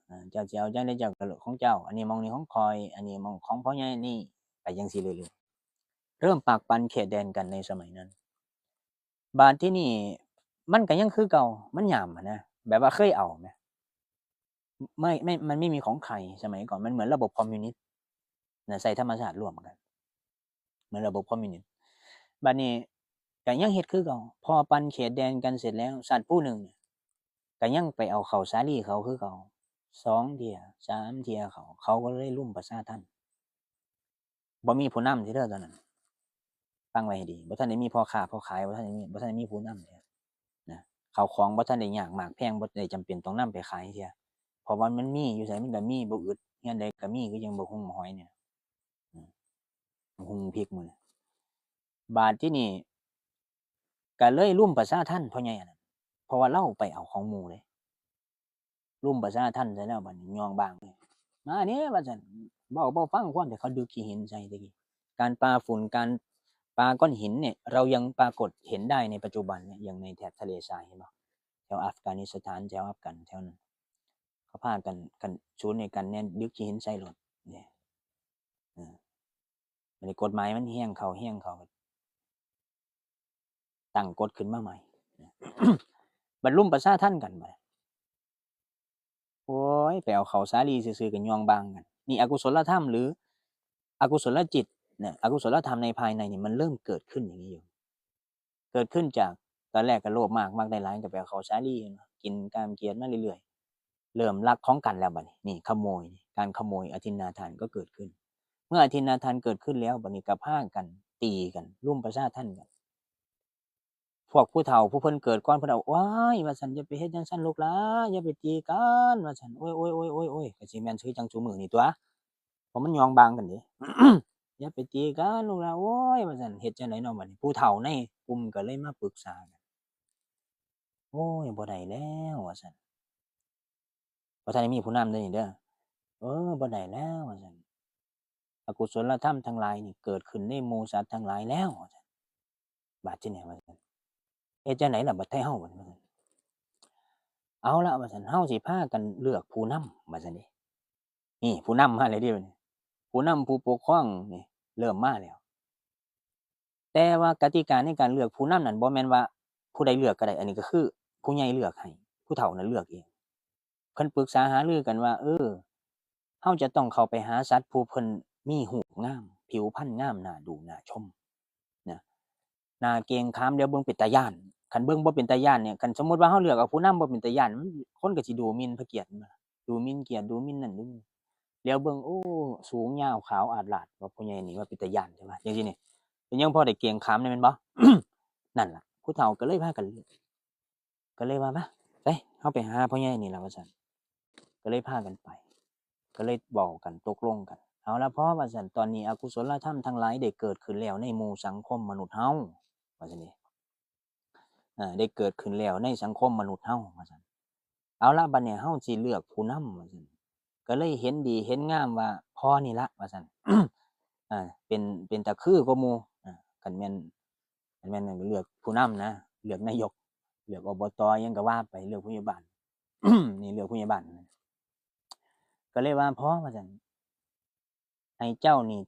อ่า เจ้าสิเอาจั่งใดเจ้าก็เรื่องของเจ้า อันนี้หม่องนี้ของข้อย อันนี้หม่องของพ่อใหญ่นี่ ไปจั่งซี้เรื่อยๆ เริ่มปักปันเขตแดนกันในสมัยนั้น บาดที่นี่มันก็ยังคือเก่า มันหยามหั้นนะ แบบว่าเคยเอาแหม ไม่ ไม่ มันไม่มีของใคร สมัยก่อนมันเหมือนระบบคอมมิวนิสต์นะ ใช้ธรรมชาติร่วมกัน เหมือนระบบคอมมิวนิสต์ บัดนี้ก็ยังเฮ็ดคือเก่า พอปันเขตแดนกันเสร็จแล้ว สัตว์ผู้หนึ่งเนี่ย ก็ยังไปเอาข้าวสาลีเขาคือเก่า สองเทื่อ สามเทื่อเขา เขาก็เลยรุมประชาทัณฑ์ บ่มีผู้นำเด้อตอนนั้น ฟังไว้ให้ดี บ่ทันได้มีพ่อค้าพ่อขาย บ่ทันได้มี บ่ทันได้มีผู้นำเด้อ นะ ข้าวของบ่ทันได้ยากมากแพง บ่ได้จำเป็นต้องนำไปขายเทื่อ เพราะว่ามันมี อยู่ไสมันก็มี บ่อึด เฮือนใดก็มี คือจั่งบักหุ่งบักหอยเนี่ย อืม บักหุ่งพริกมื้อนี้ บาดที่นี่ ก็เลยรุมประชาทัณฑ์พ่อใหญ่อันนั้น เพราะว่าลาวไปเอาของหมู่เด้ รุมประชาทัณฑ์ใส่แล้ว บัดนี้ย่องบางเลย มาเนี่ย ว่าซั่น เว้าบ่ฟังความ แต่เขาดึกขี้หินใส่ตะกี้ การปาฝุ่น การปาก้อนหินเนี่ย เรายังปรากฏเห็นได้ในปัจจุบันเนี่ย อย่างในแถบทะเลทราย เห็นบ่ แถวอัฟกานิสถาน แถวอัฟกัน แถวนั้น เขาพากัน กัน ศูนย์ในกันแน่น ดึกขี้หินใส่รถเนี่ย เออ บัดนี้กฎหมายมันแฮงเข้า แฮงเข้า ตั้งกฎขึ้นมาใหม่ บัดรุมประชาทัณฑ์กันบัด โอ้ย ไปเอาข้าวสาลีซื่อๆ ก็ย่องบางกัน นี่อกุศลธรรม หรืออกุศลจิตเนี่ย อกุศลธรรมในภายในนี่มันเริ่มเกิดขึ้นอย่างนี้อยู่ เกิดขึ้นจากตอนแรกก็โลภมาก มักได้หลาย ก็ไปเอาข้าวสาลี กินก้ามเกียดมาเรื่อยๆ เริ่มลักของกันแล้วบัดนี้ นี่ขโมย การขโมยอทินนาทานก็เกิดขึ้น เมื่ออทินนาทานเกิดขึ้นแล้ว บัดนี้ก็พากันตีกัน รุมประชาทัณฑ์กัน พวกผู้เฒ่าผู้เพิ่นเกิดก่อนเพิ่นเอา "โอ้ย ว่าซั่น อย่าไปเฮ็ดจั่งซั่นลูกหลา อย่าไปตีกัน ว่าซั่น โอ้ย โอ้ย โอ้ย โอ้ย โอ้ย" ก็สิแม่นคือจั่งซุมื้อนี้ตั่ว เพราะมันย่องบางกันเด้ "อย่าไปตีกันลูกหลา โอ้ย" ว่าซั่น เฮ็ดจั่งใดเนาะบัดนี้ ผู้เฒ่าในกลุ่มก็เลยมาปรึกษากัน "โอ้ย บ่ได้แล้ว" ว่าซั่น บ่ทันได้มีผู้นำเด้อนี่เด้อ "เออ บ่ได้แล้ว" ว่าซั่น "อกุศลธรรมทั้งหลายนี่เกิดขึ้นในหมู่สัตว์ทั้งหลายแล้ว" ว่าซั่น บาดที่นี่ว่าซั่น "เฮ็ดจั่งใดล่ะบัดไทเฮา" ว่าซั่น "เอาละ" ว่าซั่น "เฮาสิพากันเลือกผู้นำ" ว่าซั่นเด้ นี่ผู้นำมาแล้วเด้บัดนี้ ผู้นำผู้ปกครองนี่เริ่มมาแล้ว แต่ว่ากติกาในการเลือกผู้นำนั่นบ่แม่นว่าผู้ใดเลือกก็ได้ อันนี้ก็คือผู้ใหญ่เลือกให้ ผู้เฒ่านั้นเลือกเอง เพิ่นปรึกษาหารือกันว่า เออ เฮาจะต้องเข้าไปหาสัตว์ผู้เพิ่นมีรูปงาม ผิวพรรณงาม น่าดูน่าชม นะ หน้าเกรงขาม เดี๋ยวเบิ่งเป็นตาย้าน คันเบิ่งบ่เป็นตาย้านเนี่ย คันสมมุติว่าเฮาเลือกเอาผู้นำบ่เป็นตาย้าน มัน คนก็สิดูหมิ่นพระเกียรติ ดูหมิ่นเกียรติ ดูหมิ่นนั่นดูหมิ่น เหลียวเบิ่ง โอ้ สูงยาวขาวอาดลาด ว่าพ่อใหญ่นี่ว่าเป็นตาย้านใช่ปะ จั่งซี้นี่ เป็นยังพอได้เกรงขามได้แม่นบ่ นั่นล่ะ ผู้เฒ่าก็เลยพากันเลือก ก็เลยว่า "มา ไป เฮาไปหาพ่อใหญ่นี่ล่ะ" ว่าซั่น ก็เลยพากันไป ก็เลยเว้ากันตกลงกัน เอาละพอว่าซั่น ตอนนี้อกุศลธรรมทั้งหลายได้เกิดขึ้นแล้วในหมู่สังคมมนุษย์เฮา ว่าซั่นเด้ เอ่อ ได้เกิดขึ้นแล้วในสังคมมนุษย์เฮา ว่าซั่น เอาละ บัดนี้เฮาสิเลือกผู้นำ ว่าซั่น ก็เลยเห็นดีเห็นงามว่าพอนี่ละ ว่าซั่น อ่า เป็น เป็นตาคือกว่าหมู่ อ่า คันแม่น คันแม่นเลือกผู้นำนะ เลือกนายก เลือก อบต หยังก็ว่าไป เลือกผู้ใหญ่บ้าน นี่เลือกผู้ใหญ่บ้าน ก็เลยว่าพอ ว่าซั่น ให้เจ้านี่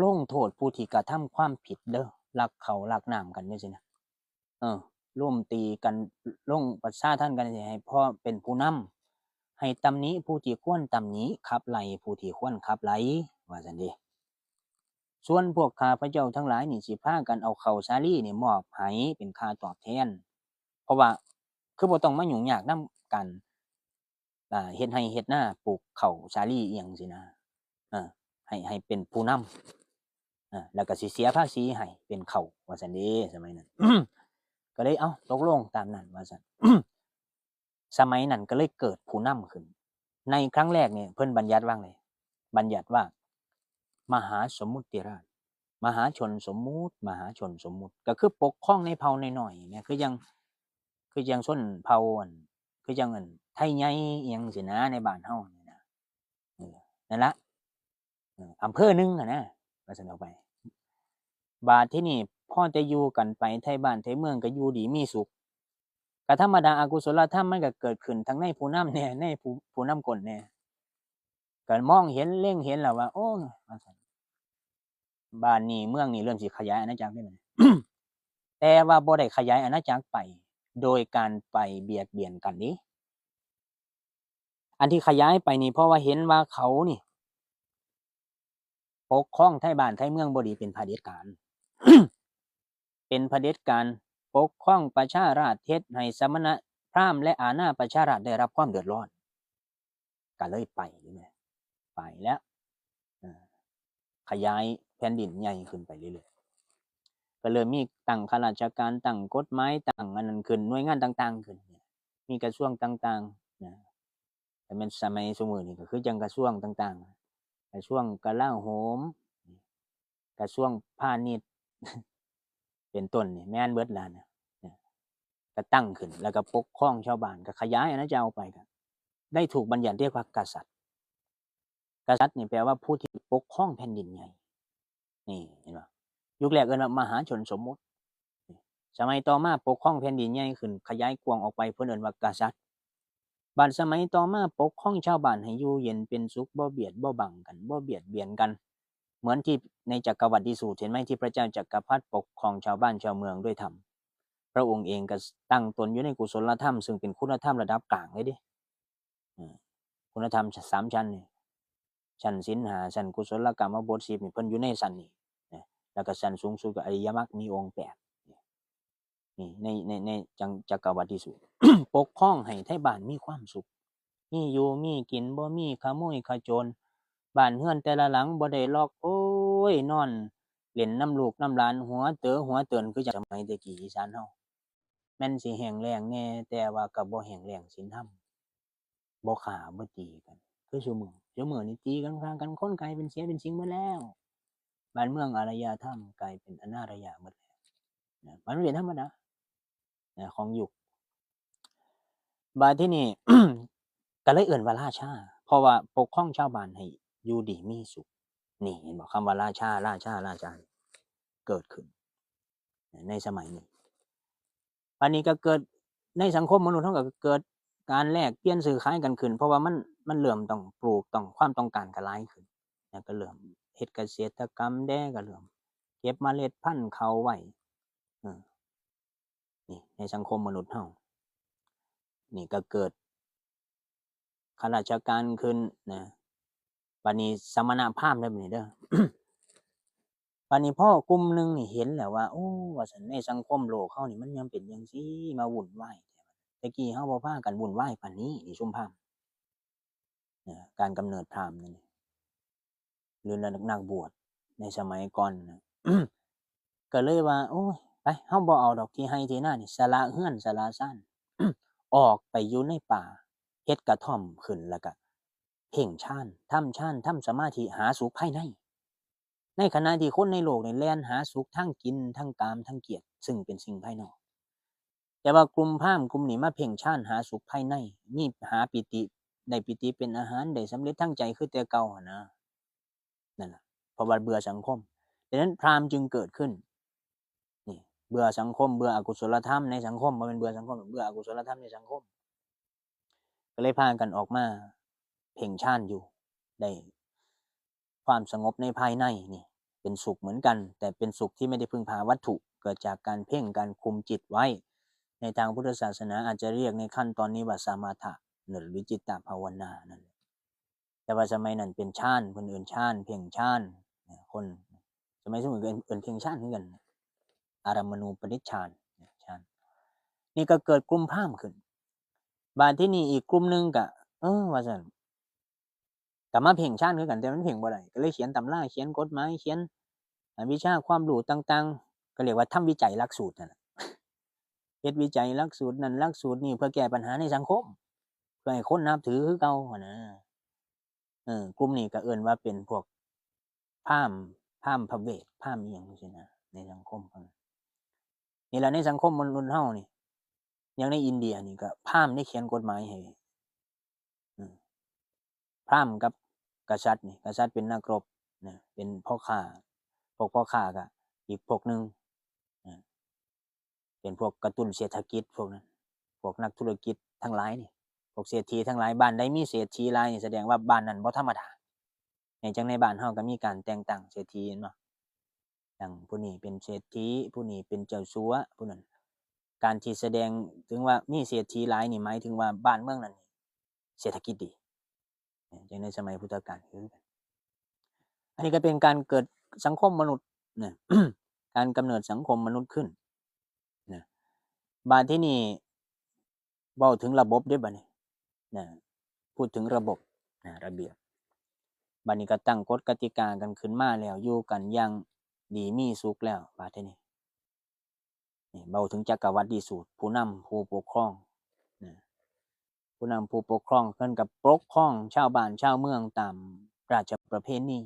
ลงโทษผู้ที่กระทำความผิดเด้อ ลักข้าวลักน้ำกันจั่งซี้นะ เออ ล้มตีกัน ลงประชาทัณฑ์กันจั่งซี้ ให้พอเป็นผู้นำ ให้ตำหนิผู้ที่ควรตำหนิ ขับไล่ผู้ที่ควรขับไล่ ว่าซั่นเด้ ส่วนพวกข้าพเจ้าทั้งหลายนี่สิพากันเอาข้าวสาลีนี่มอบให้เป็นค่าตอบแทน เพราะว่าคือบ่ต้องมายุ่งยากนำการ อ่า เฮ็ดไร่เฮ็ดนา ปลูกข้าวสาลีอิหยังซี้นะ เออ ให้ ให้เป็นผู้นำ เออ แล้วก็สิเสียภาษีให้เป็นข้าว ว่าซั่นเด้ สมัยนั้น ก็เลย เอ้า ตกลงตามนั้น ว่าซั่น สมัยนั้นก็เลยเกิดผู้นำขึ้น ในครั้งแรกเนี่ยเพิ่นบัญญัติว่าไง บัญญัติว่า มหาสมมุติราช มหาชนสมมุติ มหาชนสมมุติ ก็คือปกครองในเผ่าน้อยๆเนี่ย คือจั่ง คือจั่งชนเผ่าอัน คือจั่งอันไทใหญ่อิหยังซี้นะ ในบ้านเฮานี่นะ เออ นั่นละ เออ อำเภอหนึ่งอะนะ ว่าซั่นออกไป บาดที่นี่พอจะอยู่กันไป ไทบ้านไทเมืองก็อยู่ดีมีสุข ก็ธรรมดา อกุศลธรรมมันก็เกิดขึ้นทั้งในผู้นำแหน่ ในผู้ ผู้นำก้นแหน่ ก็มองเห็น เล็งเห็นแล้วว่า โอ้ ว่าซั่น บ้านนี้เมืองนี้เริ่มสิขยายอาณาจักรได้บัดนี้ แต่ว่าบ่ได้ขยายอาณาจักรไป โดยการไปเบียดเบียนกันเด้ อันที่ขยายไปนี่ เพราะว่าเห็นว่าเขานี่ ปกครองไทบ้านไทเมืองบ่ดี เป็นเผด็จการ เป็นเผด็จการ ปกครองประชาราษฎร์ เฮ็ดให้สมณพราหมณ์และอาณาประชาราษฎร์ได้รับความเดือดร้อน ก็เลยไปนี่แหละ ไปแล้ว เอ่อ ขยายแผ่นดินใหญ่ขึ้นไปเรื่อยๆ ก็เริ่มมีตั้งข้าราชการ ตั้งกฎหมาย ตั้งอันนั้นขึ้น หน่วยงานต่างๆ ขึ้น มีกระทรวงต่างๆ นะ แต่แม่นสมัยซุมื้อนี้ก็คือจั่งกระทรวงต่างๆ กระทรวงกลาโหม กระทรวงพาณิชย์ เป็นต้นนี่ แม่นเบิดแล้วนะ เนี่ย ก็ตั้งขึ้น แล้วก็ปกครองชาวบ้าน ก็ขยายอาณาจักรออกไป ก็ได้ถูกบัญญัติเรียกว่ากษัตริย์ กษัตริย์นี่แปลว่าผู้ที่ปกครองแผ่นดินใหญ่ นี่เห็นบ่ ยุคแรกเอิ้นว่ามหาชนสมมุติ สมัยต่อมาปกครองแผ่นดินใหญ่ขึ้น ขยายกว้างออกไป เพิ่นเอิ้นว่ากษัตริย์ บัดสมัยต่อมาปกครองชาวบ้านให้อยู่เย็นเป็นสุข บ่เบียดบ่บังกัน บ่เบียดเบียนกัน เหมือนที่ในจักรวรรดิสูตร เห็นไหม ที่พระเจ้าจักรพรรดิปกครองชาวบ้านชาวเมืองด้วยธรรม พระองค์เองก็ตั้งตนอยู่ในกุศลธรรม ซึ่งเป็นคุณธรรมระดับกลางเลยเด้ เออ คุณธรรมสามชั้นนี่ ชั้นศีลห้า ชั้นกุศลกรรมบทสิบนี่ เพิ่นอยู่ในชั้นนี้นะ แล้วก็ชั้นสูงสุดก็อริยมรรคมีองค์แปด นี่ ใน ใน ในจัง จักรวรรดิสูตร ปกครองให้ไทบ้านมีความสุข มีอยู่มีกิน บ่มีขโมยขโจร บ้านเฮือนแต่ละหลังบ่ได้ล็อก โอ้ย นอนเล่นนำลูกนำหลาน หัวเต๋อหัวเติ่น คือจั่งสมัยแต่กี้อีสานเฮา แม่นสิแห้งแล้งแหน่ แต่ว่าก็บ่แห้งแล้งศีลธรรม บ่ฆ่าบ่ตีกัน คือซุมื้อ ซุมื้อนี่ตีกันฆ่ากัน คนกลายเป็นเสียเป็นสิงหมดแล้ว บ้านเมืองอารยธรรมกลายเป็นอนารยะหมดแล้วนะ มันเป็นธรรมดานะ ของยุค บาดที่นี่ ก็เลยเอิ้นว่าราชา เพราะว่าปกครองชาวบ้านให้อยู่ดีมีสุข นี่เห็นบ่ คำว่าราชา ราชา ราชา เกิดขึ้น ในสมัยนี้ อันนี้ก็เกิดในสังคมมนุษย์เฮาก็เกิดการแลกเปลี่ยนซื้อขายกันขึ้น เพราะว่ามัน มันเริ่มต้องปลูก ต้อง ความต้องการก็หลายขึ้น แล้วก็เริ่มเฮ็ดเกษตรกรรมแด่ ก็เริ่มเก็บเมล็ดพันธุ์ข้าวไว้ เออ นี่ในสังคมมนุษย์เฮา นี่ก็เกิดข้าราชการขึ้นนะ บัดนี้สมณพราหมณ์เด้อบัดนี้เด้อ บัดนี้พอกลุ่มหนึ่งนี่เห็นแล้วว่า โอ้ ว่าซั่น ในสังคมโลกเฮานี่มันยังเป็นจั่งซี้ มาวุ่นวายแท้ แต่กี้เฮาบ่พากันวุ่นวายปานนี้ นี่ซุมพราหมณ์ นะ การกำเนิดพราหมณ์นั่นนี่ หรือนัก นักบวชในสมัยก่อนนะ ก็เลยว่า โอ้ย ไป เฮาบ่เอาดอกที่ไร่ที่นานี่ สละเฮือนสละซาน ออกไปอยู่ในป่า เฮ็ดกระท่อมขึ้น แล้วก็ เพ่งฌาน ทำฌาน ทำสมาธิ หาสุขภายใน ในขณะที่คนในโลกนี่แล่นหาสุขทางกิน ทางกาม ทางเกียรติ ซึ่งเป็นสิ่งภายนอก แต่ว่ากลุ่มพราหมณ์กลุ่มนี้มาเพ่งฌานหาสุขภายใน มี หาปีติ ได้ปีติเป็นอาหาร ได้สำเร็จทางใจคือแต่เก่าหั้นนะ นั่นล่ะ เพราะว่าเบื่อสังคม ดังนั้นพราหมณ์จึงเกิดขึ้น นี่ เบื่อสังคม เบื่ออกุศลธรรมในสังคม บ่แม่นเบื่อสังคม เบื่ออกุศลธรรมในสังคม ก็เลยพากันออกมาเพ่งฌานอยู่ ได้ความสงบในภายในนี่ เป็นสุขเหมือนกัน แต่เป็นสุขที่ไม่ได้พึ่งพาวัตถุ เกิดจากการเพ่ง การคุมจิตไว้ ในทางพุทธศาสนาอาจจะเรียกในขั้นตอนนี้ว่าสมถะ หรือจิตตภาวนานั่นแหละ แต่ว่าสมัยนั้นเป็นฌาน เพิ่นเอิ้นฌาน เพ่งฌาน นะ คน สมัยซุมื้อก็เอิ้น เอิ้นเพ่งฌานคือกัน อารามณูปนิชฌาน ฌาน นี่ก็เกิดกลุ่มพราหมณ์ขึ้น บาดทีนี้อีกกลุ่มหนึ่งก็ เออ ว่าซั่น ก็มาเพ่งฌานคือกัน แต่มันเพ่งบ่ได้ ก็เลยเขียนตำรา เขียนกฎหมาย เขียน อ่า วิชาความรู้ต่างๆ ก็เรียกว่าทำวิจัยหลักสูตรนั่นล่ะ เฮ็ดวิจัยหลักสูตรนั่นหลักสูตรนี่ เพื่อแก้ปัญหาในสังคม เพื่อให้คนนับถือคือเก่าหั้นนะ เออ กลุ่มนี้ก็เอิ้นว่าเป็นพวกพราหมณ์ พราหมณ์พระเวท พราหมณ์อิหยังจั่งซี้นะ ในสังคมเขานะ นี่แหละ ในสังคมมนุษย์เฮานี่ อย่างในอินเดียนี่ก็พราหมณ์ได้เขียนกฎหมายให้ อืม พราหมณ์กับกษัตริย์นี่ กษัตริย์เป็นนักรบนะ เป็นพ่อค้า พวกพ่อค้าก็อีกพวกหนึ่งนะ เป็นพวกกระตุ้นเศรษฐกิจพวกนั้น พวกนักธุรกิจทั้งหลายนี่ พวกเศรษฐีทั้งหลาย บ้านใดมีเศรษฐีหลายนี่ แสดงว่าบ้านนั้นบ่ธรรมดา ในจังในบ้านเฮาก็มีการแต่งตั้งเศรษฐี เห็นบ่ อย่างผู้นี้เป็นเศรษฐี ผู้นี้เป็นเจ้าสัว ผู้นั้น การที่แสดงถึงว่ามีเศรษฐีหลายนี่ หมายถึงว่าบ้านเมืองนั้นเศรษฐกิจดี อย่างในสมัยพุทธกาลคือกัน อันนี้ก็เป็นการเกิดสังคมมนุษย์นะ การกำเนิดสังคมมนุษย์ขึ้นนะ บาดทีนี้เว้าถึงระบบเด้บัดนี้นะ พูดถึงระบบนะ ระเบียบ บัดนี้ก็ตั้งกฎกติกากันขึ้นมาแล้ว อยู่กันอย่างดีมีสุขแล้ว บาดทีนี้ นี่เว้าถึงจักรวรรดิสูตร ผู้นำผู้ปกครองนะ ผู้นำผู้ปกครองเพิ่นก็ปกครองชาวบ้านชาวเมืองตามราชประเพณี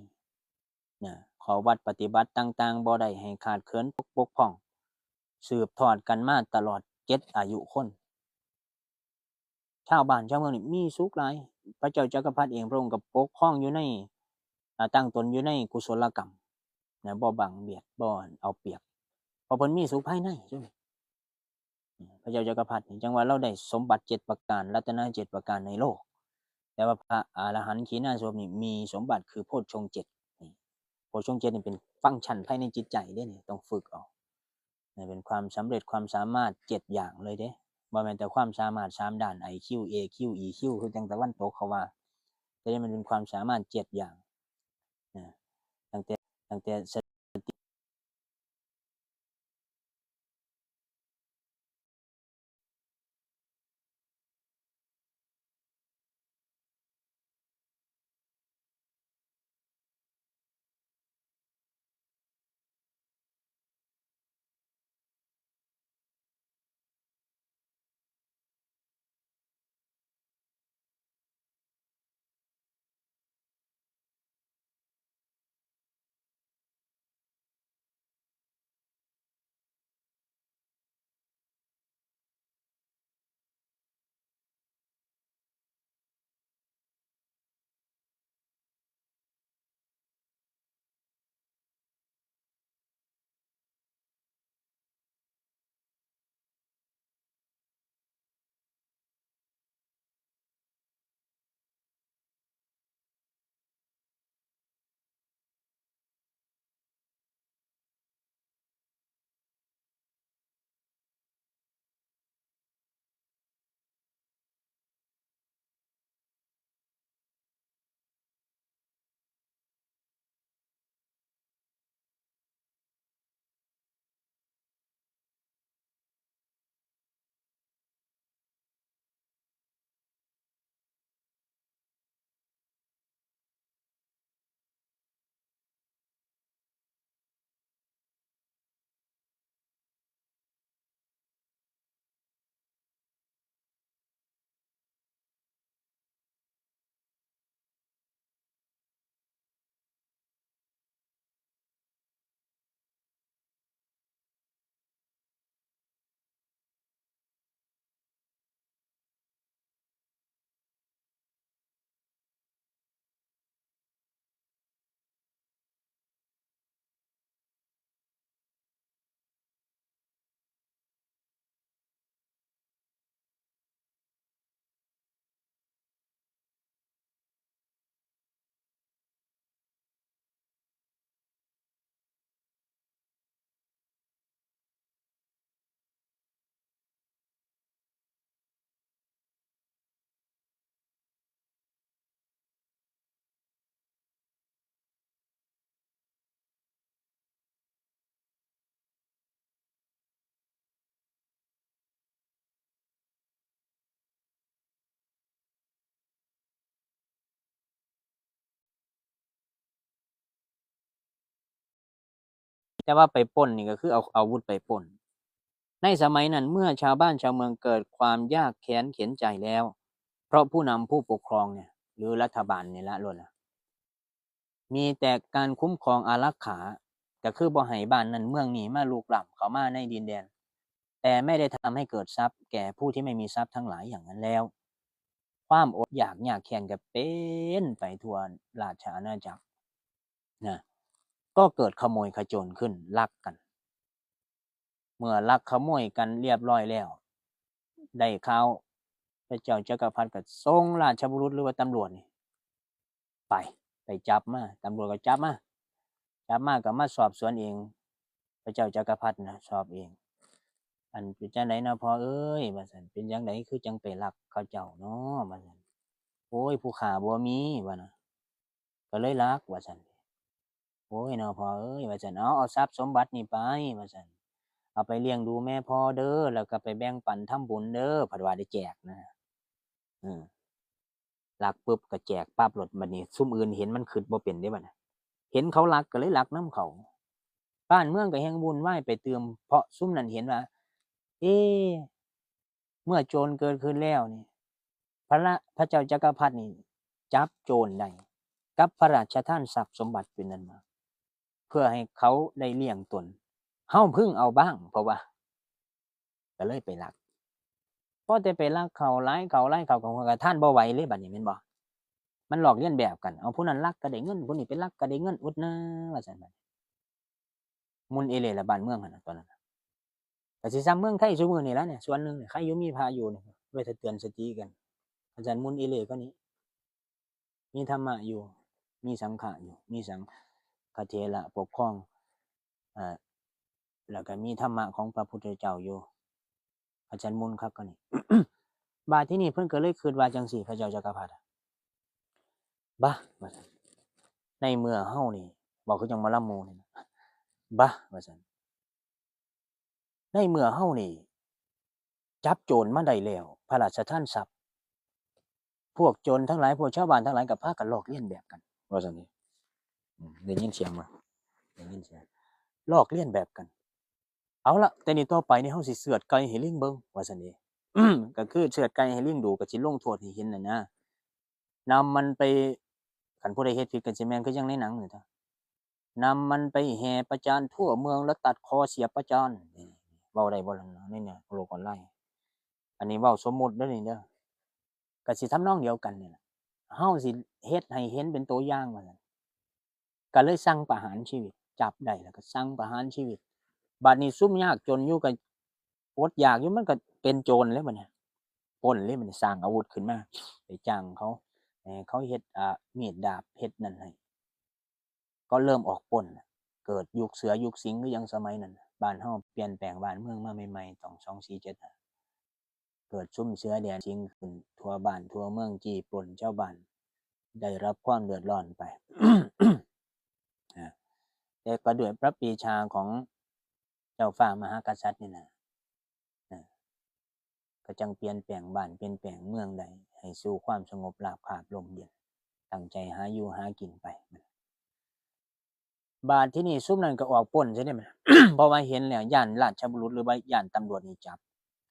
นะ ข้อวัดปฏิบัติต่างๆ บ่ได้ให้ขาดเขินปก ปกพร่อง สืบทอดกันมาตลอดเจ็ดอายุคน ชาวบ้านชาวเมืองนี่มีสุขหลาย พระเจ้าจักรพรรดิเองพระองค์ก็ปกครองอยู่ใน อ่า ตั้งตนอยู่ในกุศลกรรมนะ บ่บังเบียด บ่เอาเปรียบ เพราะเพิ่นมีสุขภายในซุม พระเจ้าจักรพรรดินี่ จั่งว่าลาวได้สมบัติเจ็ดประการ รัตนะเจ็ดประการในโลก แต่ว่าพระอรหันต์ขีณาสพนี่มีสมบัติคือโพชฌงค์เจ็ดนี่ โพชฌงค์เจ็ดนี่เป็นฟังก์ชันภายในจิตใจเด้นี่ ต้องฝึกเอา นี่เป็นความสำเร็จความสามารถเจ็ดอย่างเลยเด้ บ่แม่นแต่ความสามารถสามด้าน ไอคิว เอคิว อีคิว คือจั่งตะวันตกเขาว่า แต่นี่มันเป็นความสามารถเจ็ดอย่างนะ ตั้งแต่ ตั้งแต่สติ แต่ว่าไปปล้นนี่ก็คือเอาอาวุธไปปล้น ในสมัยนั้นเมื่อชาวบ้านชาวเมืองเกิดความยากแค้นเข็ญใจแล้ว เพราะผู้นำผู้ปกครองเนี่ย หรือรัฐบาลนี่ละล้วนละ มีแต่การคุ้มครองอารักขา ก็คือบ่ให้บ้านนั้นเมืองนี้มาลุกล้ำเข้ามาในดินแดน แต่ไม่ได้ทำให้เกิดทรัพย์แก่ผู้ที่ไม่มีทรัพย์ทั้งหลายอย่างนั้นแล้ว ความอดอยากยากแค้นก็เป็นไปทั่วราชอาณาจักรนะ ก็เกิดขโมยขโจรขึ้นลักกัน เมื่อลักขโมยกันเรียบร้อยแล้ว ได้ข่าว พระเจ้าจักรพรรดิก็ส่งราชบุรุษหรือว่าตำรวจนี่ ไป ไปจับมา ตำรวจก็จับมา จับมาก็มาสอบสวนเอง พระเจ้าจักรพรรดินะสอบเอง อันเป็นจังไดเนาะพ่อเอ้ย ว่าซั่น เป็นจังไดคือจังไปลักเขาเจ้าเนาะ ว่าซั่น โอ้ย ผู้ฆ่าบ่มี ว่านะ ก็เลยลัก ว่าซั่น โอ้ยเนาะพ่อเอ้ย ว่าซั่น เอา เอาทรัพย์สมบัตินี่ไป ว่าซั่น เอาไปเลี้ยงดูแม่พ่อเด้อ แล้วก็ไปแบ่งปันทำบุญเด้อ เพิ่นว่าได้แจกนะ เออ ลักปุ๊บก็แจกปั๊บโลด บัดนี้ซุมอื่นเห็นมันคิดบ่เป็นเด้บัดนี้ เห็นเขาลักก็เลยลักนำเขา บ้านเมืองก็แฮ่งวุ่นวายไปตื่ม เพราะซุมนั้นเห็นว่า เอ๊ะ เมื่อโจรเกิดขึ้นแล้วนี่ พระ พระเจ้าจักรพรรดินี่จับโจรได้ กับพระราชทานทรัพย์สมบัติเป็นนั้นมา เพื่อให้เขาได้เลี้ยงตน เฮาพึงเอาบ้าง เพราะว่า ก็เลยไปลัก พอแต่ไปลักเขาหลายเขาหลายเขาก็ท่านบ่ไหวเลยบัดนี้แม่นบ่ มันลอกเลียนแบบกัน เอาผู้นั้นลักก็ได้เงิน ผู้นี้ไปลักก็ได้เงิน อุดหนาว่าซั่นบัดนี้ มุ่นเอเล่ละบ้านเมืองหั่นน่ะตอนนั้นน่ะ ก็สิซ่ำเมืองไทยซุมื้อนี่ล่ะเนี่ย ส่วนหนึ่งเนี่ย ใครอยู่มีพระอยู่เนี่ย ไว้ถ้าเตือนสติกัน อาจารย์มุ่นเอเล่ก็นี่ มีธรรมะอยู่ มีสังฆะอยู่ มีสังฆเถระปกครอง เอ่อ แล้วก็มีธรรมะของพระพุทธเจ้าอยู่ อาจารย์มุ่นคักก็นี่ บาดที่นี่เพิ่นก็เลยคิดว่าจังซี่ พระเจ้าจักรพรรดิอะ บะ ว่าซั่น ในเมื่อเฮานี่ เว้าคือจังหมอลำหมู่นี่นะ บะ ว่าซั่น ในเมื่อเฮานี่ จับโจรมาได้แล้ว พระราชทานทรัพย์ พวกโจรทั้งหลาย พวกชาวบ้านทั้งหลายก็พากันลอกเลียนแบบกัน ว่าซั่นนี่ อืม ได้ยินเสียงบ่ ได้ยินเสียง ลอกเลียนแบบกัน เอาละ แต่นี้ต่อไปนี่เฮาสิเชือดไก่ให้ลิงเบิ่ง ว่าซั่นนี่ ก็คือเชือดไก่ให้ลิงดู ก็สิลงโทษให้เห็นน่ะนะ นำมันไป คันผู้ใดเฮ็ดผิดก็สิแม่นคือจั่งในหนังนี่ตั๊ว นำมันไปแห่ประจานทั่วเมือง แล้วตัดคอเสียบประจาน นี่ เว้าได้บ่ล่ะในเนี่ย โลกออนไลน์ อันนี้เว้าสมมุติเด้อนี่เด้อ ก็สิทำนองเดียวกันนี่ล่ะ เฮาสิเฮ็ดให้เห็นเป็นตัวอย่างว่าซั่น ก็เลยสั่งประหารชีวิต จับได้แล้วก็สั่งประหารชีวิต บัดนี้ซุมยากจนอยู่ก็อดอยากอยู่ มันก็เป็นโจรเลยบัดนี้ ปล้นเลยบัดนี้ สร้างอาวุธขึ้นมา ไปจ้างเขา ให้เขาเฮ็ด อ่า มีดดาบ เฮ็ดนั่นให้ ก็เริ่มออกปล้นน่ะ เกิดยุคเสือยุคสิงห์คือจั่งสมัยนั้นน่ะ บ้านเฮาเปลี่ยนแปลงบ้านเมืองมาใหม่ๆ ต้อง สองสี่เจ็ดห้า เกิดซุมเสือแดนสิงห์ขึ้นทั่วบ้านทั่วเมือง จี้ปล้นชาวบ้าน ได้รับความเดือดร้อนไป อ่า แต่ก็ด้วยพระปรีชาของเจ้าฟ้ามหากษัตริย์นี่นะ อ่า ก็จั่งเปลี่ยนแปลงบ้านเปลี่ยนแปลงเมืองได้ ให้สู่ความสงบราบคาบร่มเย็น ตั้งใจหาอยู่หากินไป บาดที่นี่ซุมนั้นก็ออกปล้นซะเด้ เพราะว่าเห็นแล้วย้านราชบุรุษหรือว่าย้านตำรวจนี่จับ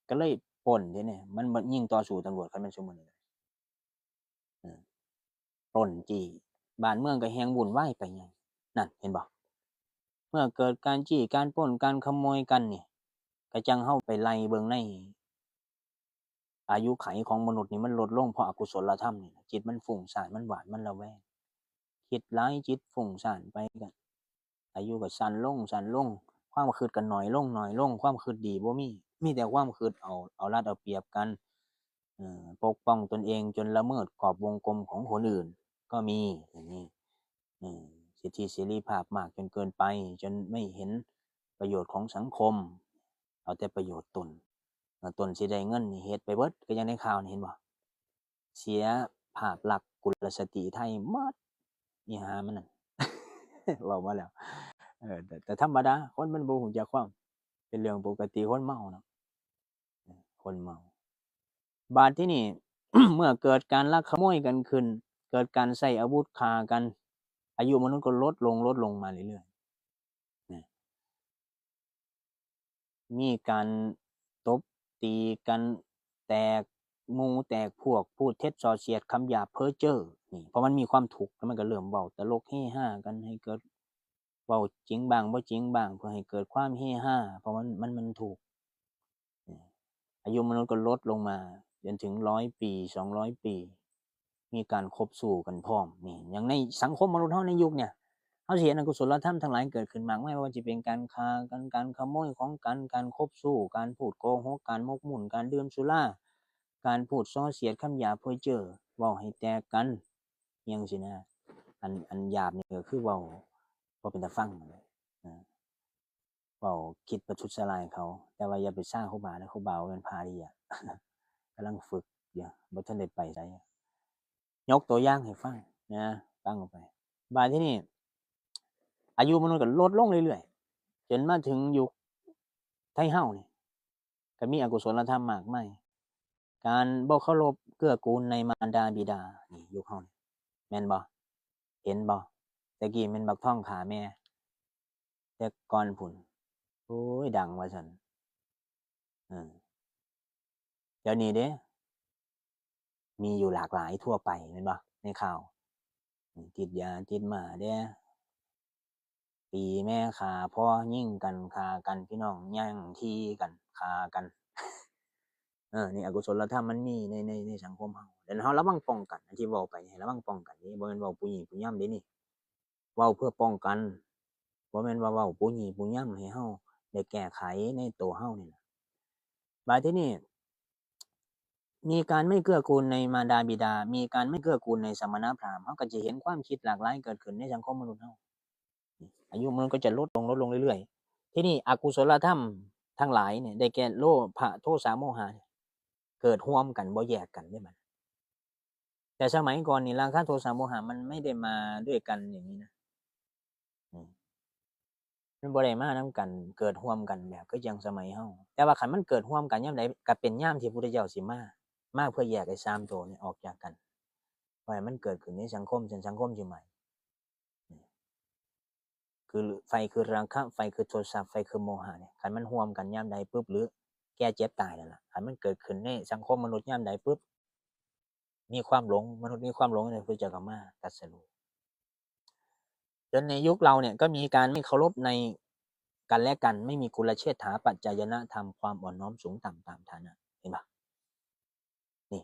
ก็เลยปล้นเด้เนี่ย มันบ่ยิงต่อสู้ตำรวจ คันแม่นซุมื้อนี้ เออ ปล้นจี้ บ้านเมืองก็แฮ่งวุ่นวายไปใหญ่ นั่นเห็นบ่ เมื่อเกิดการจี้ การปล้น การขโมยกันนี่ ก็จั่งเฮาไปไล่เบิ่งใน อายุขัยของมนุษย์นี่มันลดลงเพราะอกุศลธรรมนี่ จิตมันฟุ้งซ่าน มันหวาด มันระแวง คิดหลาย จิตฟุ้งซ่านไปก็ อายุก็สั้นลง สั้นลง ความคิดก็น้อยลง น้อยลง ความคิดดีบ่มี มีแต่ความคิดเอา เอารัดเอาเปรียบกัน เอ่อ ปกป้องตนเองจนละเมิดกรอบวงกลมของคนอื่นก็มี อย่างนี้ เอ่อ สิทธิเสรีภาพมากจนเกินไป จนไม่เห็นประโยชน์ของสังคม เอาแต่ประโยชน์ตน เอ่อ ตนสิได้เงินนี่เฮ็ดไปเบิด ก็อย่างในข่าวนี่เห็นบ่ เสียภาพลักษณ์กุลสตรีไทยหมด อีห่ามันนั่น เว้ามาแล้ว เออ แต่ แต่ธรรมดา คนมันบ่ฮู้จักความ เป็นเรื่องปกติคนเมาเนาะ เออ คนเมา บาดที่นี่ เมื่อเกิดการลักขโมยกันขึ้น เกิดการใช้อาวุธฆ่ากัน อายุมนุษย์ก็ลดลง ลดลงมาเรื่อยๆ นะ มีการตบตีกัน แตกหมู่แตกพวก พูดเท็จส่อเสียด คำหยาบเพ้อเจ้อ นี่ เพราะมันมีความทุกข์ แล้วมันก็เริ่มเว้าตลกเฮฮากัน ให้เกิด เว้าจริงบ้างบ่จริงบ้าง เพื่อให้เกิดความเฮฮา เพราะมัน มัน มันทุกข์ นี่ อายุมนุษย์ก็ลดลงมา จนถึงร้อยปี สองร้อยปี มีการคบสู้กันพร้อม นี่ อย่างในสังคมมนุษย์เฮาในยุคเนี่ย เฮาสิเห็นอกุศลธรรมทั้งหลายเกิดขึ้นมากมาย บ่ว่าสิเป็นการฆ่ากัน การขโมยของกัน การคบสู้ การพูดโกหก การหมกมุ่น การดื่มสุรา การพูดส่อเสียด คำหยาบเพ้อเจ้อ เว้าให้แตกกัน อิหยังซี้นะ อัน อันหยาบนี่ก็คือเว้า เว้าเป็นตาฟังนั่นแหละ นะ เว้าคิดประทุษร้ายเขา แต่ว่าอย่าไปซ่าครูบานะ ครูบาบ่แม่นพระเด้ กำลังฝึกอยู่ บ่ทันได้ไปไส ยกตัวอย่างให้ฟังนะ ฟังออกไป บาดทีนี้ อายุมนุษย์ก็ลดลงเรื่อยๆ จนมาถึงยุคไทเฮานี่ ก็มีอกุศลธรรมมากมาย การบ่เคารพเกื้อกูลในมารดาบิดา นี่ ยุคเฮานี่ แม่นบ่ เห็นบ่ แต่กี้แม่นบักทองฆ่าแม่ แต่ก่อนพุ้น โอ้ย ดังว่าซั่น เออ เดี๋ยวนี้เด้ มีอยู่หลากหลายทั่วไป แม่นบ่ ในข่าว ติดยาติดหมาเด้ ตีแม่ฆ่าพ่อ ยิงกันฆ่ากัน พี่น้องแย่งที่กันฆ่ากัน เออ นี่อกุศลธรรมมันมีใน ใน ในสังคมเฮา ดังนั้นเฮาระวังป้องกัน อันที่เว้าไปนี่ให้ระวังป้องกัน นี่บ่แม่นเว้าปู้ยี่ปู้ยำเด้นี่ เว้าเพื่อป้องกัน บ่แม่นว่าเว้าปู้ยี่ปู้ยำให้เฮาได้แก้ไขในตัวเฮานี่ล่ะ บาดทีนี้ มีการไม่เกื้อกูลในมารดาบิดา มีการไม่เกื้อกูลในสมณพราหมณ์ เฮาก็จะเห็นความคิดหลากหลายเกิดขึ้นในสังคมมนุษย์เฮา อายุมนุษย์ก็จะลดลง ลดลงเรื่อยๆ ทีนี้อกุศลธรรมทั้งหลายเนี่ย ได้แก่โลภะ โทสะ โมหะเนี่ย เกิดร่วมกัน บ่แยกกันเด้บัด แต่สมัยก่อนนี่ ราคะ โทสะ โมหะ มันไม่ได้มาด้วยกันอย่างนี้นะ อืม มันบ่ได้มานำกัน เกิดร่วมกันแบบคือจั่งสมัยเฮา แต่ว่าคันมันเกิดร่วมกันยามใด ก็เป็นยามที่พุทธเจ้าสิมา มาเพื่อแยกไอ้สามตัวนี้ออกจากกัน บ่ให้มันเกิดขึ้นในสังคม เช่นสังคมสิใหม่ คือไฟคือราคะ ไฟคือโทสะ ไฟคือโมหะเนี่ย คันมันร่วมกันยามใดปุ๊บ หรือแก่เจ็บตายนั่นล่ะ คันมันเกิดขึ้นในสังคมมนุษย์ยามใดปุ๊บ มีความหลง มนุษย์มีความหลงเนี่ย พุทธเจ้าก็มาตรัสรู้ จนในยุคเราเนี่ยก็มีการไม่เคารพในกันและกัน ไม่มีกุลเชษฐาปัจจายนธรรม ความอ่อนน้อมสูงต่ำตามฐานะ เห็นปะ นี่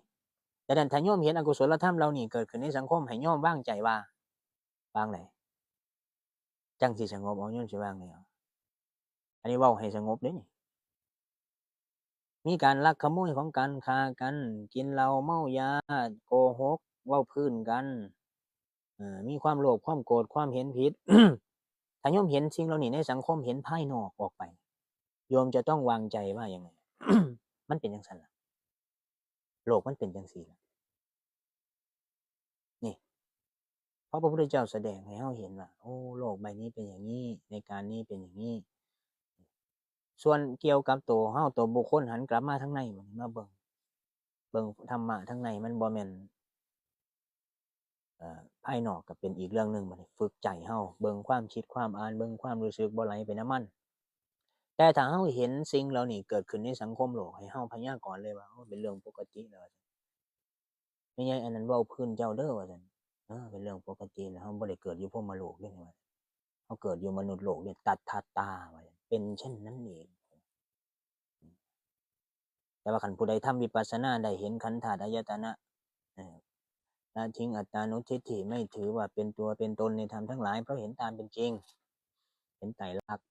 ดังนั้นถ้าโยมเห็นอกุศลธรรมเหล่านี้เกิดขึ้นในสังคม ให้โยมวางใจว่า วางไหน จั่งสิสงบ เอา โยมสิวางไหนเอา อันนี้เว้าให้สงบเด้นี่ มีการลักขโมยของกัน ฆ่ากัน กินเหล้าเมายา โกหก เว้าพื้นกัน เอ่อ มีความโลภ ความโกรธ ความเห็นผิด ถ้าโยมเห็นสิ่งเหล่านี้ในสังคม เห็นภายนอกออกไป โยมจะต้องวางใจว่ายังไง มันเป็นจั่งซั่นล่ะ โลกมันเป็นจั่งซี่ล่ะ นี่ เพราะพระพุทธเจ้าแสดงให้เฮาเห็นว่า โอ้ โลกใบนี้เป็นอย่างนี้ ในการนี้เป็นอย่างนี้ ส่วนเกี่ยวกับตัวเฮา ตัวบุคคล หันกลับมาทางใน บัดนี้มาเบิ่ง เบิ่งธรรมะทางใน มันบ่แม่น เอ่อ ภายนอกก็เป็นอีกเรื่องหนึ่ง บัดนี้ฝึกใจเฮา เบิ่งความคิดความอ่าน เบิ่งความรู้สึก บ่ไหลไปนำมัน แต่ถ้าเฮาเห็นสิ่งเหล่านี้เกิดขึ้นในสังคมโลก ให้เฮาพยากรณ์เลยว่า โอ้ เป็นเรื่องปกติแล้ว แม่ใหญ่อันนั้นเว้าพื้นเจ้าเด้อ ว่าซั่น เออ เป็นเรื่องปกติแล้ว เฮาบ่ได้เกิดอยู่พรหมโลกเด้ ว่าซั่น เฮาเกิดอยู่มนุษย์โลกเด้ ตัทธาตา ว่าซั่น เป็นเช่นนั้นเอง แต่ว่าคันผู้ใดทำวิปัสสนาได้เห็นขันธ์ธาตุอายตนะ เอ่อ ละทิ้งอัตตานุทิฏฐิ ไม่ถือว่าเป็นตัวเป็นตนในธรรมทั้งหลาย เพราะเห็นตามเป็นจริง เห็นไตรลักษณ์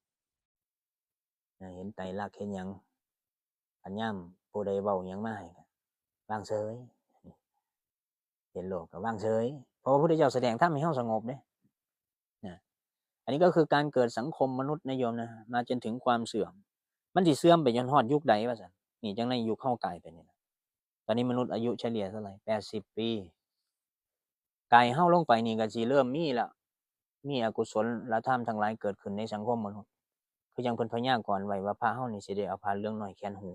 นะ เห็นไตรลักษณ์ เห็นหยัง คันยามผู้ใดเว้าหยังมาให้ก็วางเฉย เห็นโลกก็วางเฉย เพราะว่าพระพุทธเจ้าแสดงธรรมให้เฮาสงบเด้ นะ อันนี้ก็คือการเกิดสังคมมนุษย์นะโยมนะ มาจนถึงความเสื่อม มันสิเสื่อมไปจนฮอดยุคใดว่าซั่น นี่จั่งในยุคเฮากลายเป็นนี่นะ ตอนนี้มนุษย์อายุเฉลี่ยเท่าไหร่ แปดสิบปี กายเฮาลงไปนี่ก็สิเริ่มมีละ มีอกุศลธรรมทั้งหลายเกิดขึ้นในสังคมมนุษย์ คือจั่งเพิ่นพยากรณ์ไว้ว่าพระเฮานี่สิได้เอาผ้าเหลืองน้อยแขวนหู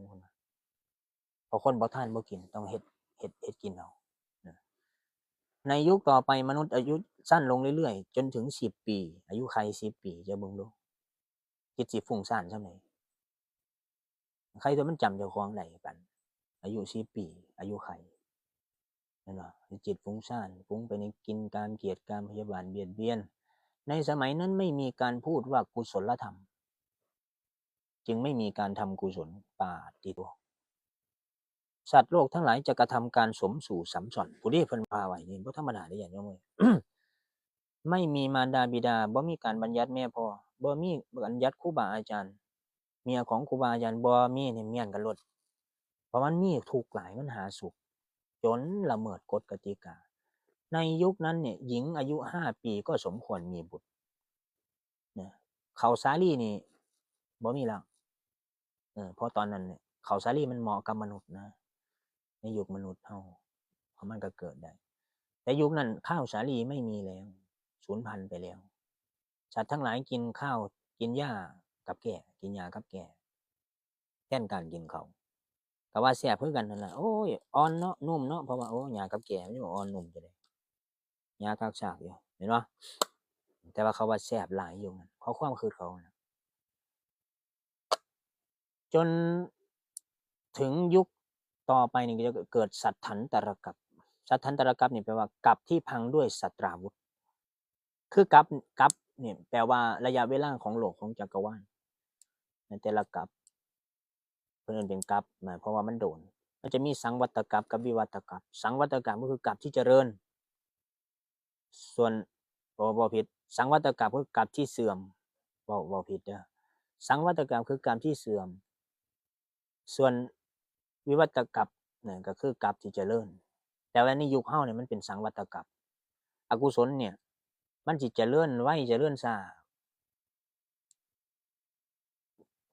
เพราะคนบ่ทานบ่กิน ต้องเฮ็ด เฮ็ด เฮ็ดกินเอา นะ ในยุคต่อไปมนุษย์อายุสั้นลงเรื่อยๆ จนถึงสิบปี อายุขัยสิบปี จะเบิ่งดู จิตสิฟุ้งซ่านซ่ำใด ใครตัวมันจำเจ้าของได้ปานอายุสิบปี อายุไข แม่นบ่ จิตฟุ้งซ่าน ฟุ้งไปในกิน กาม เกลียด กาม พยาบาท เบียดเบียน ในสมัยนั้นไม่มีการพูดว่ากุศลธรรม จึงไม่มีการทำกุศล ปาดติโท สัตว์โลกทั้งหลายจะกระทำการสมสู่สมส่อน ผู้ที่เพิ่นพาไว้นี่บ่ธรรมดาเด้ ญาติโยมเอ้ย ไม่มีมารดาบิดา บ่มีการบัญญัติแม่พ่อ บ่มีบัญญัติครูบาอาจารย์ เมียของครูบาอาจารย์ บ่มีนี่เมียนกันโลด เพราะมันมีทุกข์หลาย มันหาสุข จนละเมิดกฎกติกา ในยุคนั้นเนี่ย หญิงอายุห้าปีก็สมควรมีบุตร นะ ข้าวสาลีนี่บ่มีแล้ว เออ เพราะตอนนั้นเนี่ย ข้าวสาลีมันเหมาะกับมนุษย์นะ ในยุคมนุษย์เฮา เพราะมันก็เกิดได้ แต่ยุคนั้นข้าวสาลีไม่มีแล้ว สูญพันธุ์ไปแล้ว สัตว์ทั้งหลายกินข้าว กินหญ้ากับแกล้ กินหญ้ากับแกล้ แทนการกินข้าว ก็ว่าแซ่บคือกันนั่นล่ะ โอ้ย อ่อนเนาะ นุ่มเนาะ เพราะว่า โอ้ หญ้ากับแกล้มันอยู่อ่อนนุ่มจั่งใด หญ้าคักซากอยู่ เห็นบ่ แต่ว่าเขาว่าแซ่บหลายอยู่นั่น เพราะความคิดเขานะ จนถึงยุคต่อไปนี่ก็จะเกิดสัตถันตรกัป สัตถันตรกัปนี่แปลว่ากัปที่พังด้วยสัตราวุธ คือกัป กัปนี่แปลว่าระยะเวลาของโลกของจักรวาล ในแต่ละกัป เพิ่นเอิ้นเป็นกัปนะ เพราะว่ามันโดน มันจะมีสังวัตตกัปกับวิวัตตกัป สังวัตตกัปก็คือกัปที่เจริญ ส่วน บ่ บ่ผิด สังวัตตกัปคือกัปที่เสื่อม เว้า เว้าผิดเด้อ สังวัตตกัปคือกัปที่เสื่อม ส่วนวิวัตตกัปเนี่ยก็คือกัปที่เจริญ แต่ว่าในยุคเฮาเนี่ยมันเป็นสังวัตตกัป อกุศลเนี่ย มันสิเจริญไวเจริญช้า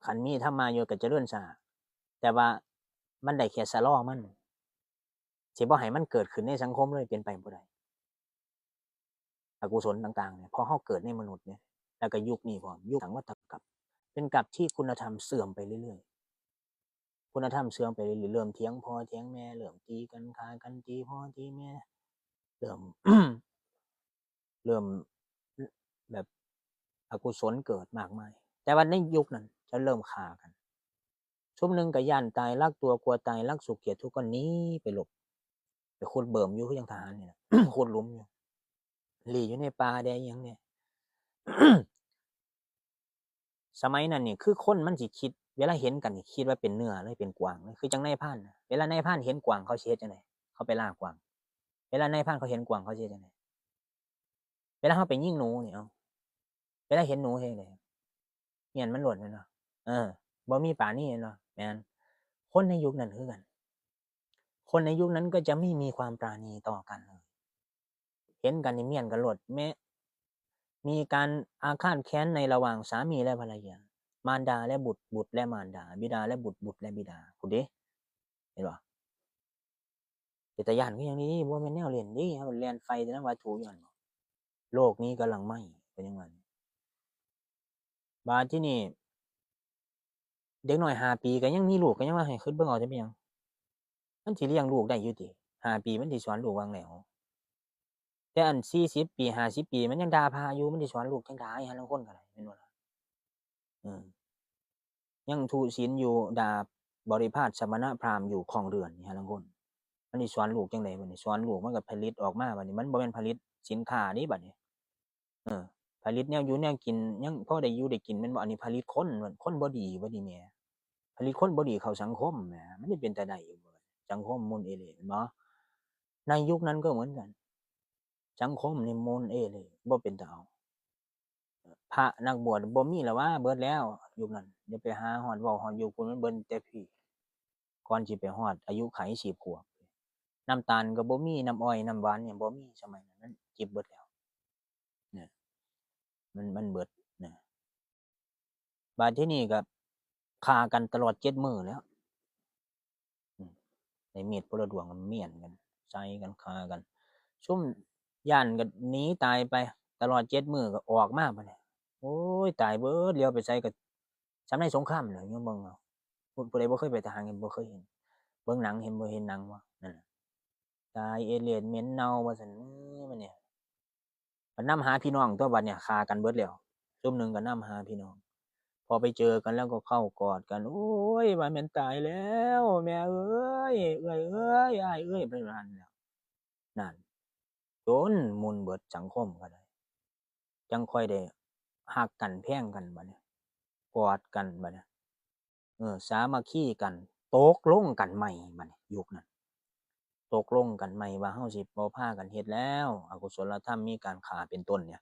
คันมีธรรมะอยู่ก็เจริญช้า แต่ว่ามันได้แค่ชะลอมัน สิบ่ให้มันเกิดขึ้นในสังคมเลย เป็นไปบ่ได้ อกุศลต่างๆเนี่ย เพราะเฮาเกิดในมนุษย์เนี่ย แล้วก็ยุคนี้พร้อม ยุคสังวัตตกัป เป็นกัปที่คุณธรรมเสื่อมไปเรื่อยๆ คุณธรรมเสื่อมไปเรื่อยๆ เริ่มเถียงพ่อเถียงแม่ เริ่มตีกัน ฆ่ากัน ตีพ่อตีแม่ เริ่ม เริ่มแบบอกุศลเกิดมากมาย แต่ว่าในยุคนั้นจะเริ่มฆ่ากัน ซุมหนึ่งก็ย้านตาย ลักตัวกลัวตาย ลักสุขเกลียดทุกข์ ก็หนีไปหลบ ไปขุดเบิ่มอยู่คือจั่งทหารนี่ล่ะ ขุดหลุมอยู่ ลี้อยู่ในป่าแดอิหยังเนี่ย สมัยนั้นนี่คือคนมันสิคิด เวลาเห็นกันนี่คิดว่าเป็นเนื้อเลย เป็นกวางเลย คือจั่งนายพรานน่ะ เวลานายพรานเห็นกวางเขาสิเฮ็ดจั่งใด เขาไปล่ากวาง เวลานายพรานเขาเห็นกวางเขาสิเฮ็ดจั่งใด เวลาเฮาไปยิงหนูนี่ เอ้า เวลาเห็นหนูเฮ็ดจั่งใด เมี้ยนมันโลดแม่นบ่ เออ บ่มีปาณีแม่นบ่ แม่น คนในยุคนั้นคือกัน คนในยุคนั้นก็จะไม่มีความปราณีต่อกันเลย เห็นกันนี่เมี้ยนกันโลด แม้ มีการอาฆาตแค้นในระหว่างสามีและภรรยา มารดาและบุตร บุตรและมารดา บิดาและบุตร บุตรและบิดา พู้นเด้ เห็นบ่ เป็นตาย้านคือหยังนี่ บ่แม่นแนวเล่นเด้ เฮาแล่นไฟแต่นำวัตถุอยู่หั่นบ่ โลกนี้กำลังไหม้ เป็นจั่งนั้น บาดทีนี้ เด็กน้อยห้าปีก็ยังมีลูก ก็ยังว่าให้คิดเบิ่งเอา จะเป็นหยัง มันสิเลี้ยงลูกได้อยู่ติ ห้าปีมันสิสอนลูกว่าจั่งใด แต่อันสี่สิบปี ห้าสิบปี มันยังด่าพระอยู่ มันสิสอนลูกจั่งใด หาลางคนก็ได้ แม่นบ่ล่ะ เออ ยังถือศีลอยู่ ด่าบริพาสสมณพราหมณ์อยู่ครองเรือนนี่ หาลางคน มันสิสอนลูกจั่งใดบัดนี้ สอนลูกมันก็ผลิตออกมาบัดนี้ มันบ่แม่นผลิตสินค้าเด้บัดนี้ เออ ผลิตแนวอยู่แนวกิน ยังพอได้อยู่ได้กินแม่นบ่ อันนี้ผลิตคน คนบ่ดีบัดนี้แหม ผลิตคนบ่ดีเข้าสังคมแหม มันสิเป็นตาได้อยู่บ่ สังคมหมุนเอเล่ แม่นบ่ ในยุคนั้นก็เหมือนกัน สังคมนี่หมุนเอเล่ บ่เป็นตาเอา พระนักบวชบ่มีแล้วว่า เบิดแล้ว ยุคนั้น อย่าไปหาฮอดเว้าฮอดยุคพุ้น มันเบิดแต่พี้ ก่อนสิไปฮอดอายุไขสิบขวบ น้ำตาลก็บ่มี น้ำอ้อย น้ำหวานเนี่ยบ่มี สมัยนั้นมันจิบเบิดแล้ว เนี่ย มัน มันเบิด เนี่ย บาดทีนี้ก็ฆ่ากันตลอดเจ็ดมื้อแล้ว อืม ได้มีดคนละด้วง เมี้ยนกัน ใส่กัน ฆ่ากัน ซุมย้านก็หนีตายไป ตลอดเจ็ดมื้อก็ออกมาบัดนี้ โอ้ย ตายเบิด เหลียวไปไสก็ส่ำในสงครามแหละ โยมเบิ่งเอา ผู้ ผู้ใดบ่เคยไปทหารก็บ่เคยเห็น เบิ่งหนังเห็นบ่ เห็นหนังบ่ นั่นน่ะ ตายเอดส์เหม็นเน่าว่าซั่น เอ้ย มันเนี่ย มันนำหาพี่น้องตั๊วบัดเนี่ย ฆ่ากันเบิดแล้ว ซุมหนึ่งก็นำหาพี่น้อง พอไปเจอกันแล้วก็เข้ากอดกัน โอ้ย ว่าแม่นตายแล้ว แม่เอ้ย เอื้อยเอ้ย อ้ายเอ้ย ไปว่าหั่นแหล้ว นั่น จนหมู่เบิดสังคมก็ได้ จั่งค่อยได้ฮักกันแพงกันบัดนี้ กอดกันบัดนี้ เออ สามัคคีกัน ตกลงกันใหม่บัดนี้ ยุคนั้น ตกลงกันใหม่ว่าเฮาสิบ่พากันเฮ็ดแล้ว อกุศลธรรมมีการฆ่าเป็นต้นเนี่ย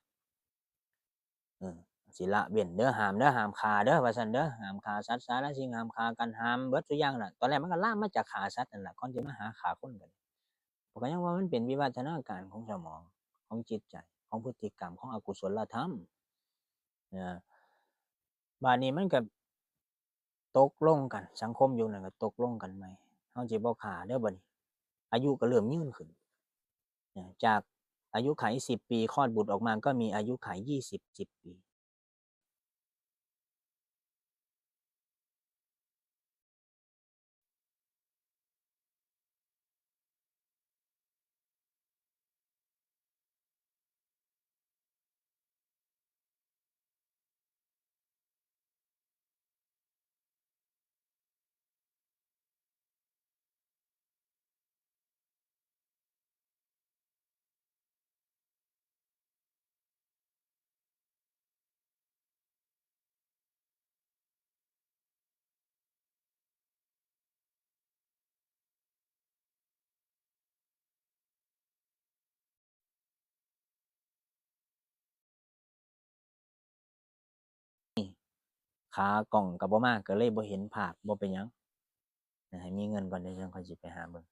เออ สิละเว้นเด้อ ห้ามเด้อ ห้ามฆ่าเด้อ ว่าซั่นเด้อ ห้ามฆ่าสัตว์สารสิ่ง ห้ามฆ่ากัน ห้ามเบิดซุอย่างล่ะ ตอนแรกมันก็ลามมาจากฆ่าสัตว์นั่นล่ะ ก่อนสิมาหาฆ่าคนกัน ข้อยก็ยังว่ามันเป็นวิวัฒนาการของสมอง ของจิตใจ ของพฤติกรรม ของอกุศลธรรม นะ บาดนี้มันก็ตกลงกัน สังคมยุคนั้นก็ตกลงกันใหม่ เฮาสิบ่ฆ่าเด้อบัดนี้ อายุก็เริ่มยืนขึ้น นะ จากอายุขัยสิบปี คลอดบุตรออกมาก็มีอายุขัยยี่สิบ สิบปี ขากล้องก็บ่มา ก็เลยบ่เห็นภาพ บ่เป็นหยัง นะ ให้มีเงินก่อน เดี๋ยวจั่งค่อยสิไปหาเบิ่ง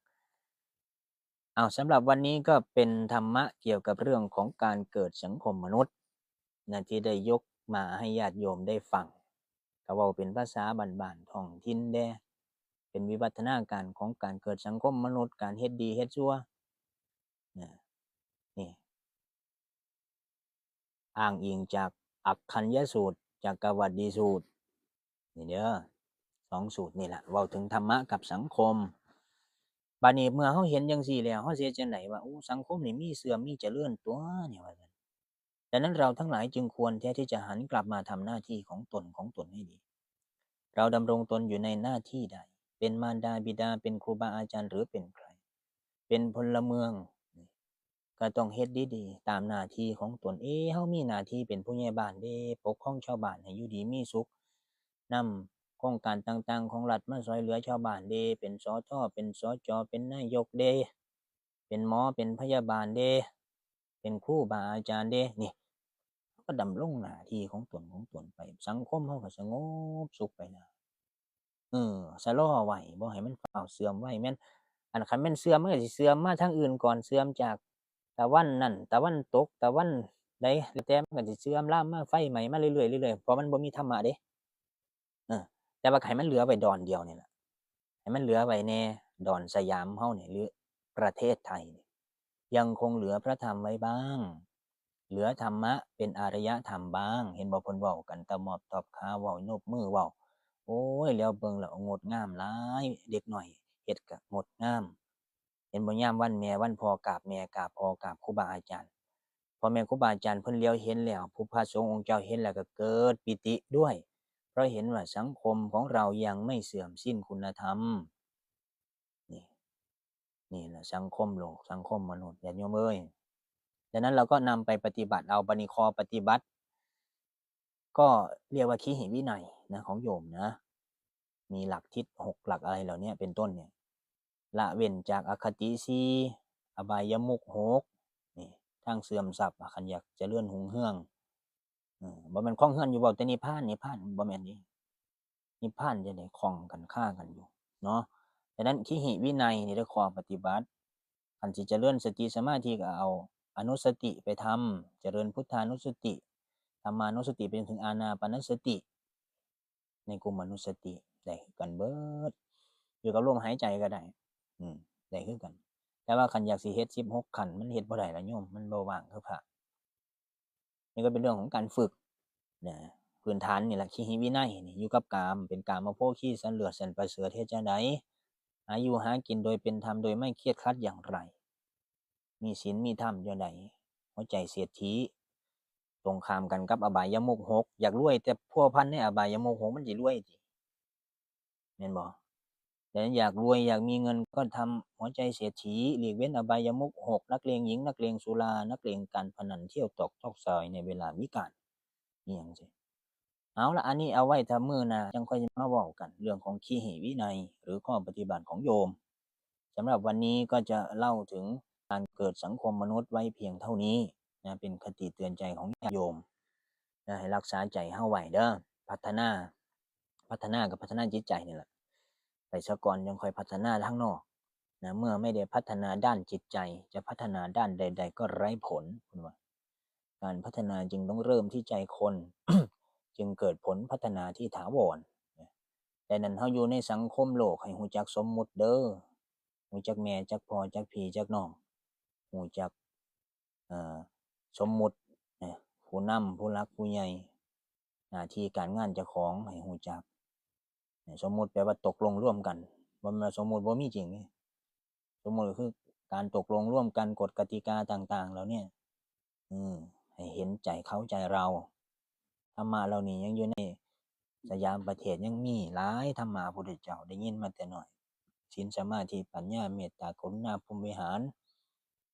เอา สำหรับวันนี้ก็เป็นธรรมะเกี่ยวกับเรื่องของการเกิดสังคมมนุษย์ นะ ที่ได้ยกมาให้ญาติโยมได้ฟัง ก็เว้าเป็นภาษาบ้านๆ ท้องถิ่นแด่ เป็นวิวัฒนาการของการเกิดสังคมมนุษย์ การเฮ็ดดีเฮ็ดชั่ว นะ นี่ อ้างอิงจากอักขัญญสูตร จักกวัตดีสูตร นี่เด้อ สองสูตรนี่แหละ เว้าถึงธรรมะกับสังคม บาดนี้เมื่อเฮาเห็นจั่งซี้แล้ว เฮาสิเฮ็ดจั่งใดวะ โอ้ สังคมนี่มีเสื่อมมีเจริญตั๊วนี่ ว่าซั่น ดังนั้นเราทั้งหลายจึงควรแท้ที่จะหันกลับมาทำหน้าที่ของตนของตนให้ดี เราดำรงตนอยู่ในหน้าที่ใด เป็นมารดาบิดา เป็นครูบาอาจารย์ หรือเป็นใคร เป็นพลเมือง ก็ต้องเฮ็ดดีๆ ตามหน้าที่ของตน เอ๊ะ เฮามีหน้าที่เป็นผู้ใหญ่บ้านเด้ ปกครองชาวบ้านให้อยู่ดีมีสุข นำโครงการต่างๆ ของรัฐมาซ่อยเหลือชาวบ้านเด้ เป็น สท เป็น สจ เป็นนายกเด้ เป็นหมอ เป็นพยาบาลเด้ เป็นครูบาอาจารย์เด้ นี่ เฮาก็ดำรงหน้าที่ของตนของตนไป สังคมเฮาก็สงบสุขไปนะ เออ ชะลอไว้ บ่ให้มันฟ้าวเสื่อมไว แม่น อันคันแม่นเสื่อม มันก็สิเสื่อมมาทางอื่นก่อน เสื่อมจากตะวันนั่น ตะวันตก ตะวันใด แล้วแต่มันก็สิเสื่อมลามมา ไฟไหม้มาเรื่อยๆ เรื่อยๆ เพราะมันบ่มีธรรมะเด้ เออ แต่ว่าให้มันเหลือไว้ดอนเดียวนี่ล่ะ ให้มันเหลือไว้แน่ ดอนสยามเฮานี่ หรือประเทศไทยนี่ ยังคงเหลือพระธรรมไว้บ้าง เหลือธรรมะเป็นอารยธรรมบ้าง เห็นบ่ เพิ่นเว้ากันตะมอบตอบคา เว้านบมือเว้า โอ้ย แล้วเบิ่งแล้วงดงามหลาย เด็กน้อยเฮ็ดก็งดงาม เห็นบ่ ยามวันแม่วันพ่อกราบแม่กราบพ่อกราบครูบาอาจารย์ พ่อแม่ครูบาอาจารย์เพิ่นเหลียวเห็นแล้ว ผู้พระสงฆ์องค์เจ้าเห็นแล้วก็เกิดปีติด้วย เพราะเห็นว่าสังคมของเรายังไม่เสื่อมสิ้นคุณธรรม นี่ นี่แหละสังคมโลก สังคมมนุษย์ ญาติโยมเอ้ย ดังนั้นเราก็นำไปปฏิบัติเอา บัดนี้ข้อปฏิบัติ ก็เรียกว่าคิหิวินัยนะ ของโยมนะ มีหลักทิศหกหลักอะไรเหล่านี้เป็นต้นเนี่ย ละเว้นจากอคติสี่ อบายมุขหก นี่ ทางเสื่อมทรัพย์ คันอยากเจริญรุ่งเรือง เออ บ่แม่นครองเฮือนอยู่ เว้าแต่นิพพาน นิพพาน บ่แม่นเด้ นิพพานจั่งใด คล้องกันคากันอยู่เนาะ ฉะนั้นคิหิวินัยนี่เด้อ ข้อปฏิบัติ คันสิเจริญสติสมาธิก็เอาอนุสติไปทำ เจริญพุทธานุสติ ธัมมานุสติ ไปจนถึงอานาปานสติ ในกุมมานุสติ ได้คือกันเบิด อยู่กับลมหายใจก็ได้ อืม ได้คือกัน แต่ว่าคันอยากสิเฮ็ดสิบหกขั้น มันเฮ็ดบ่ได้ล่ะโยม มันบ่ว่างคือพระ นี่ก็เป็นเรื่องของการฝึกนะ พื้นฐานนี่แหละ คิหิวินัยนี่ อยู่กับกาม เป็นกามโภคี สันเลิศ สันประเสริฐ เฮ็ดจั่งใด หาอยู่หากินโดยเป็นธรรม โดยไม่เครียดครัดอย่างไร มีศีลมีธรรมจั่งใด หัวใจเศรษฐี ตรงข้ามกันกับอบายมุขหก อยากรวยแต่พัวพันในอบายมุขหก มันสิรวยติ แม่นบ่? แต่อยากรวยอยากมีเงินก็ทำหัวใจเศรษฐี หลีกเว้นอบายมุขหก นักเลงหญิง นักเลงสุรา นักเลงการพนัน เที่ยวตอกซอกซอยในเวลาวิกาล อิหยังจั่งซี้ เอาละ อันนี้เอาไว้ถ้ามื้อหน้าจั่งค่อยมาเว้ากัน เรื่องของคิหิวินัย หรือข้อปฏิบัติของโยม สำหรับวันนี้ก็จะเล่าถึงการเกิดสังคมมนุษย์ไว้เพียงเท่านี้นะ เป็นคติเตือนใจของญาติโยมนะ ให้รักษาใจเฮาไว้เด้อ พัฒนา พัฒนาก็พัฒนาจิตใจนี่แหละ ไปซะก่อน ยังค่อยพัฒนาทางนอกนะ เมื่อไม่ได้พัฒนาด้านจิตใจ จะพัฒนาด้านใดๆก็ไร้ผล เพิ่นว่า การพัฒนาจึงต้องเริ่มที่ใจคน จึงเกิดผลพัฒนาที่ถาวรนะ แต่นั้นเฮาอยู่ในสังคมโลก ให้ฮู้จักสมมุติเด้อ ฮู้จักแม่ จักพ่อ จักพี่ จักน้อง ฮู้จัก เอ่อ สมมุตินะ ผู้นำ ผู้หลัก ผู้ใหญ่ หน้าที่การงานเจ้าของให้ฮู้จักนะ สมมุติแปลว่าตกลงร่วมกัน บ่แม่นว่าสมมุติบ่มีจริงนี่ สมมุติก็คือการตกลงร่วมกัน กฎกติกาต่างๆ เหล่าเนี้ย อืม ให้เห็นใจเข้าใจเรา ธรรมะเหล่านี้ยังอยู่ในสยามประเทศ ยังมีหลาย ธรรมะพระพุทธเจ้าได้ยินมาแต่น้อย ศีล สมาธิ ปัญญา เมตตา กรุณา พรหมวิหาร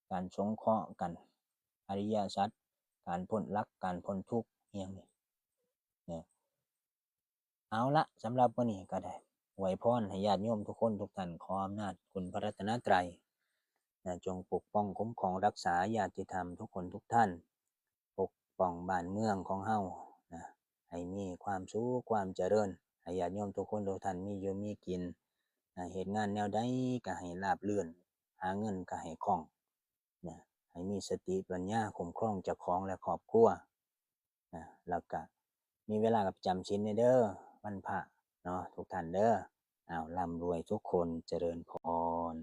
การสงเคราะห์กัน อริยสัจ การพ้นลัก การพ้นทุกข์ อิหยังนี่นะ เอาละ สำหรับมื้อนี้ก็ได้อวยพรให้ญาติโยมทุกคนทุกท่าน ขออำนาจคุณพระรัตนตรัยนะ จงปกป้องคุ้มครองรักษาญาติธรรมทุกคนทุกท่าน ปกป้องบ้านเมืองของเฮานะ ให้มีความสุขความเจริญ ให้ญาติโยมทุกคนทุกท่านมีอยู่มีกินนะ เฮ็ดงานแนวใดก็ให้ราบรื่น หาเงินก็ให้คล่องนะ ให้มีสติปัญญาคุ้มครองเจ้าของและครอบครัวนะ แล้วก็มีเวลาก็ไปจำศีลแหน่เด้อ วันพระเนาะ ทุกท่านเด้อ อ้าว ร่ำรวยทุกคน เจริญพร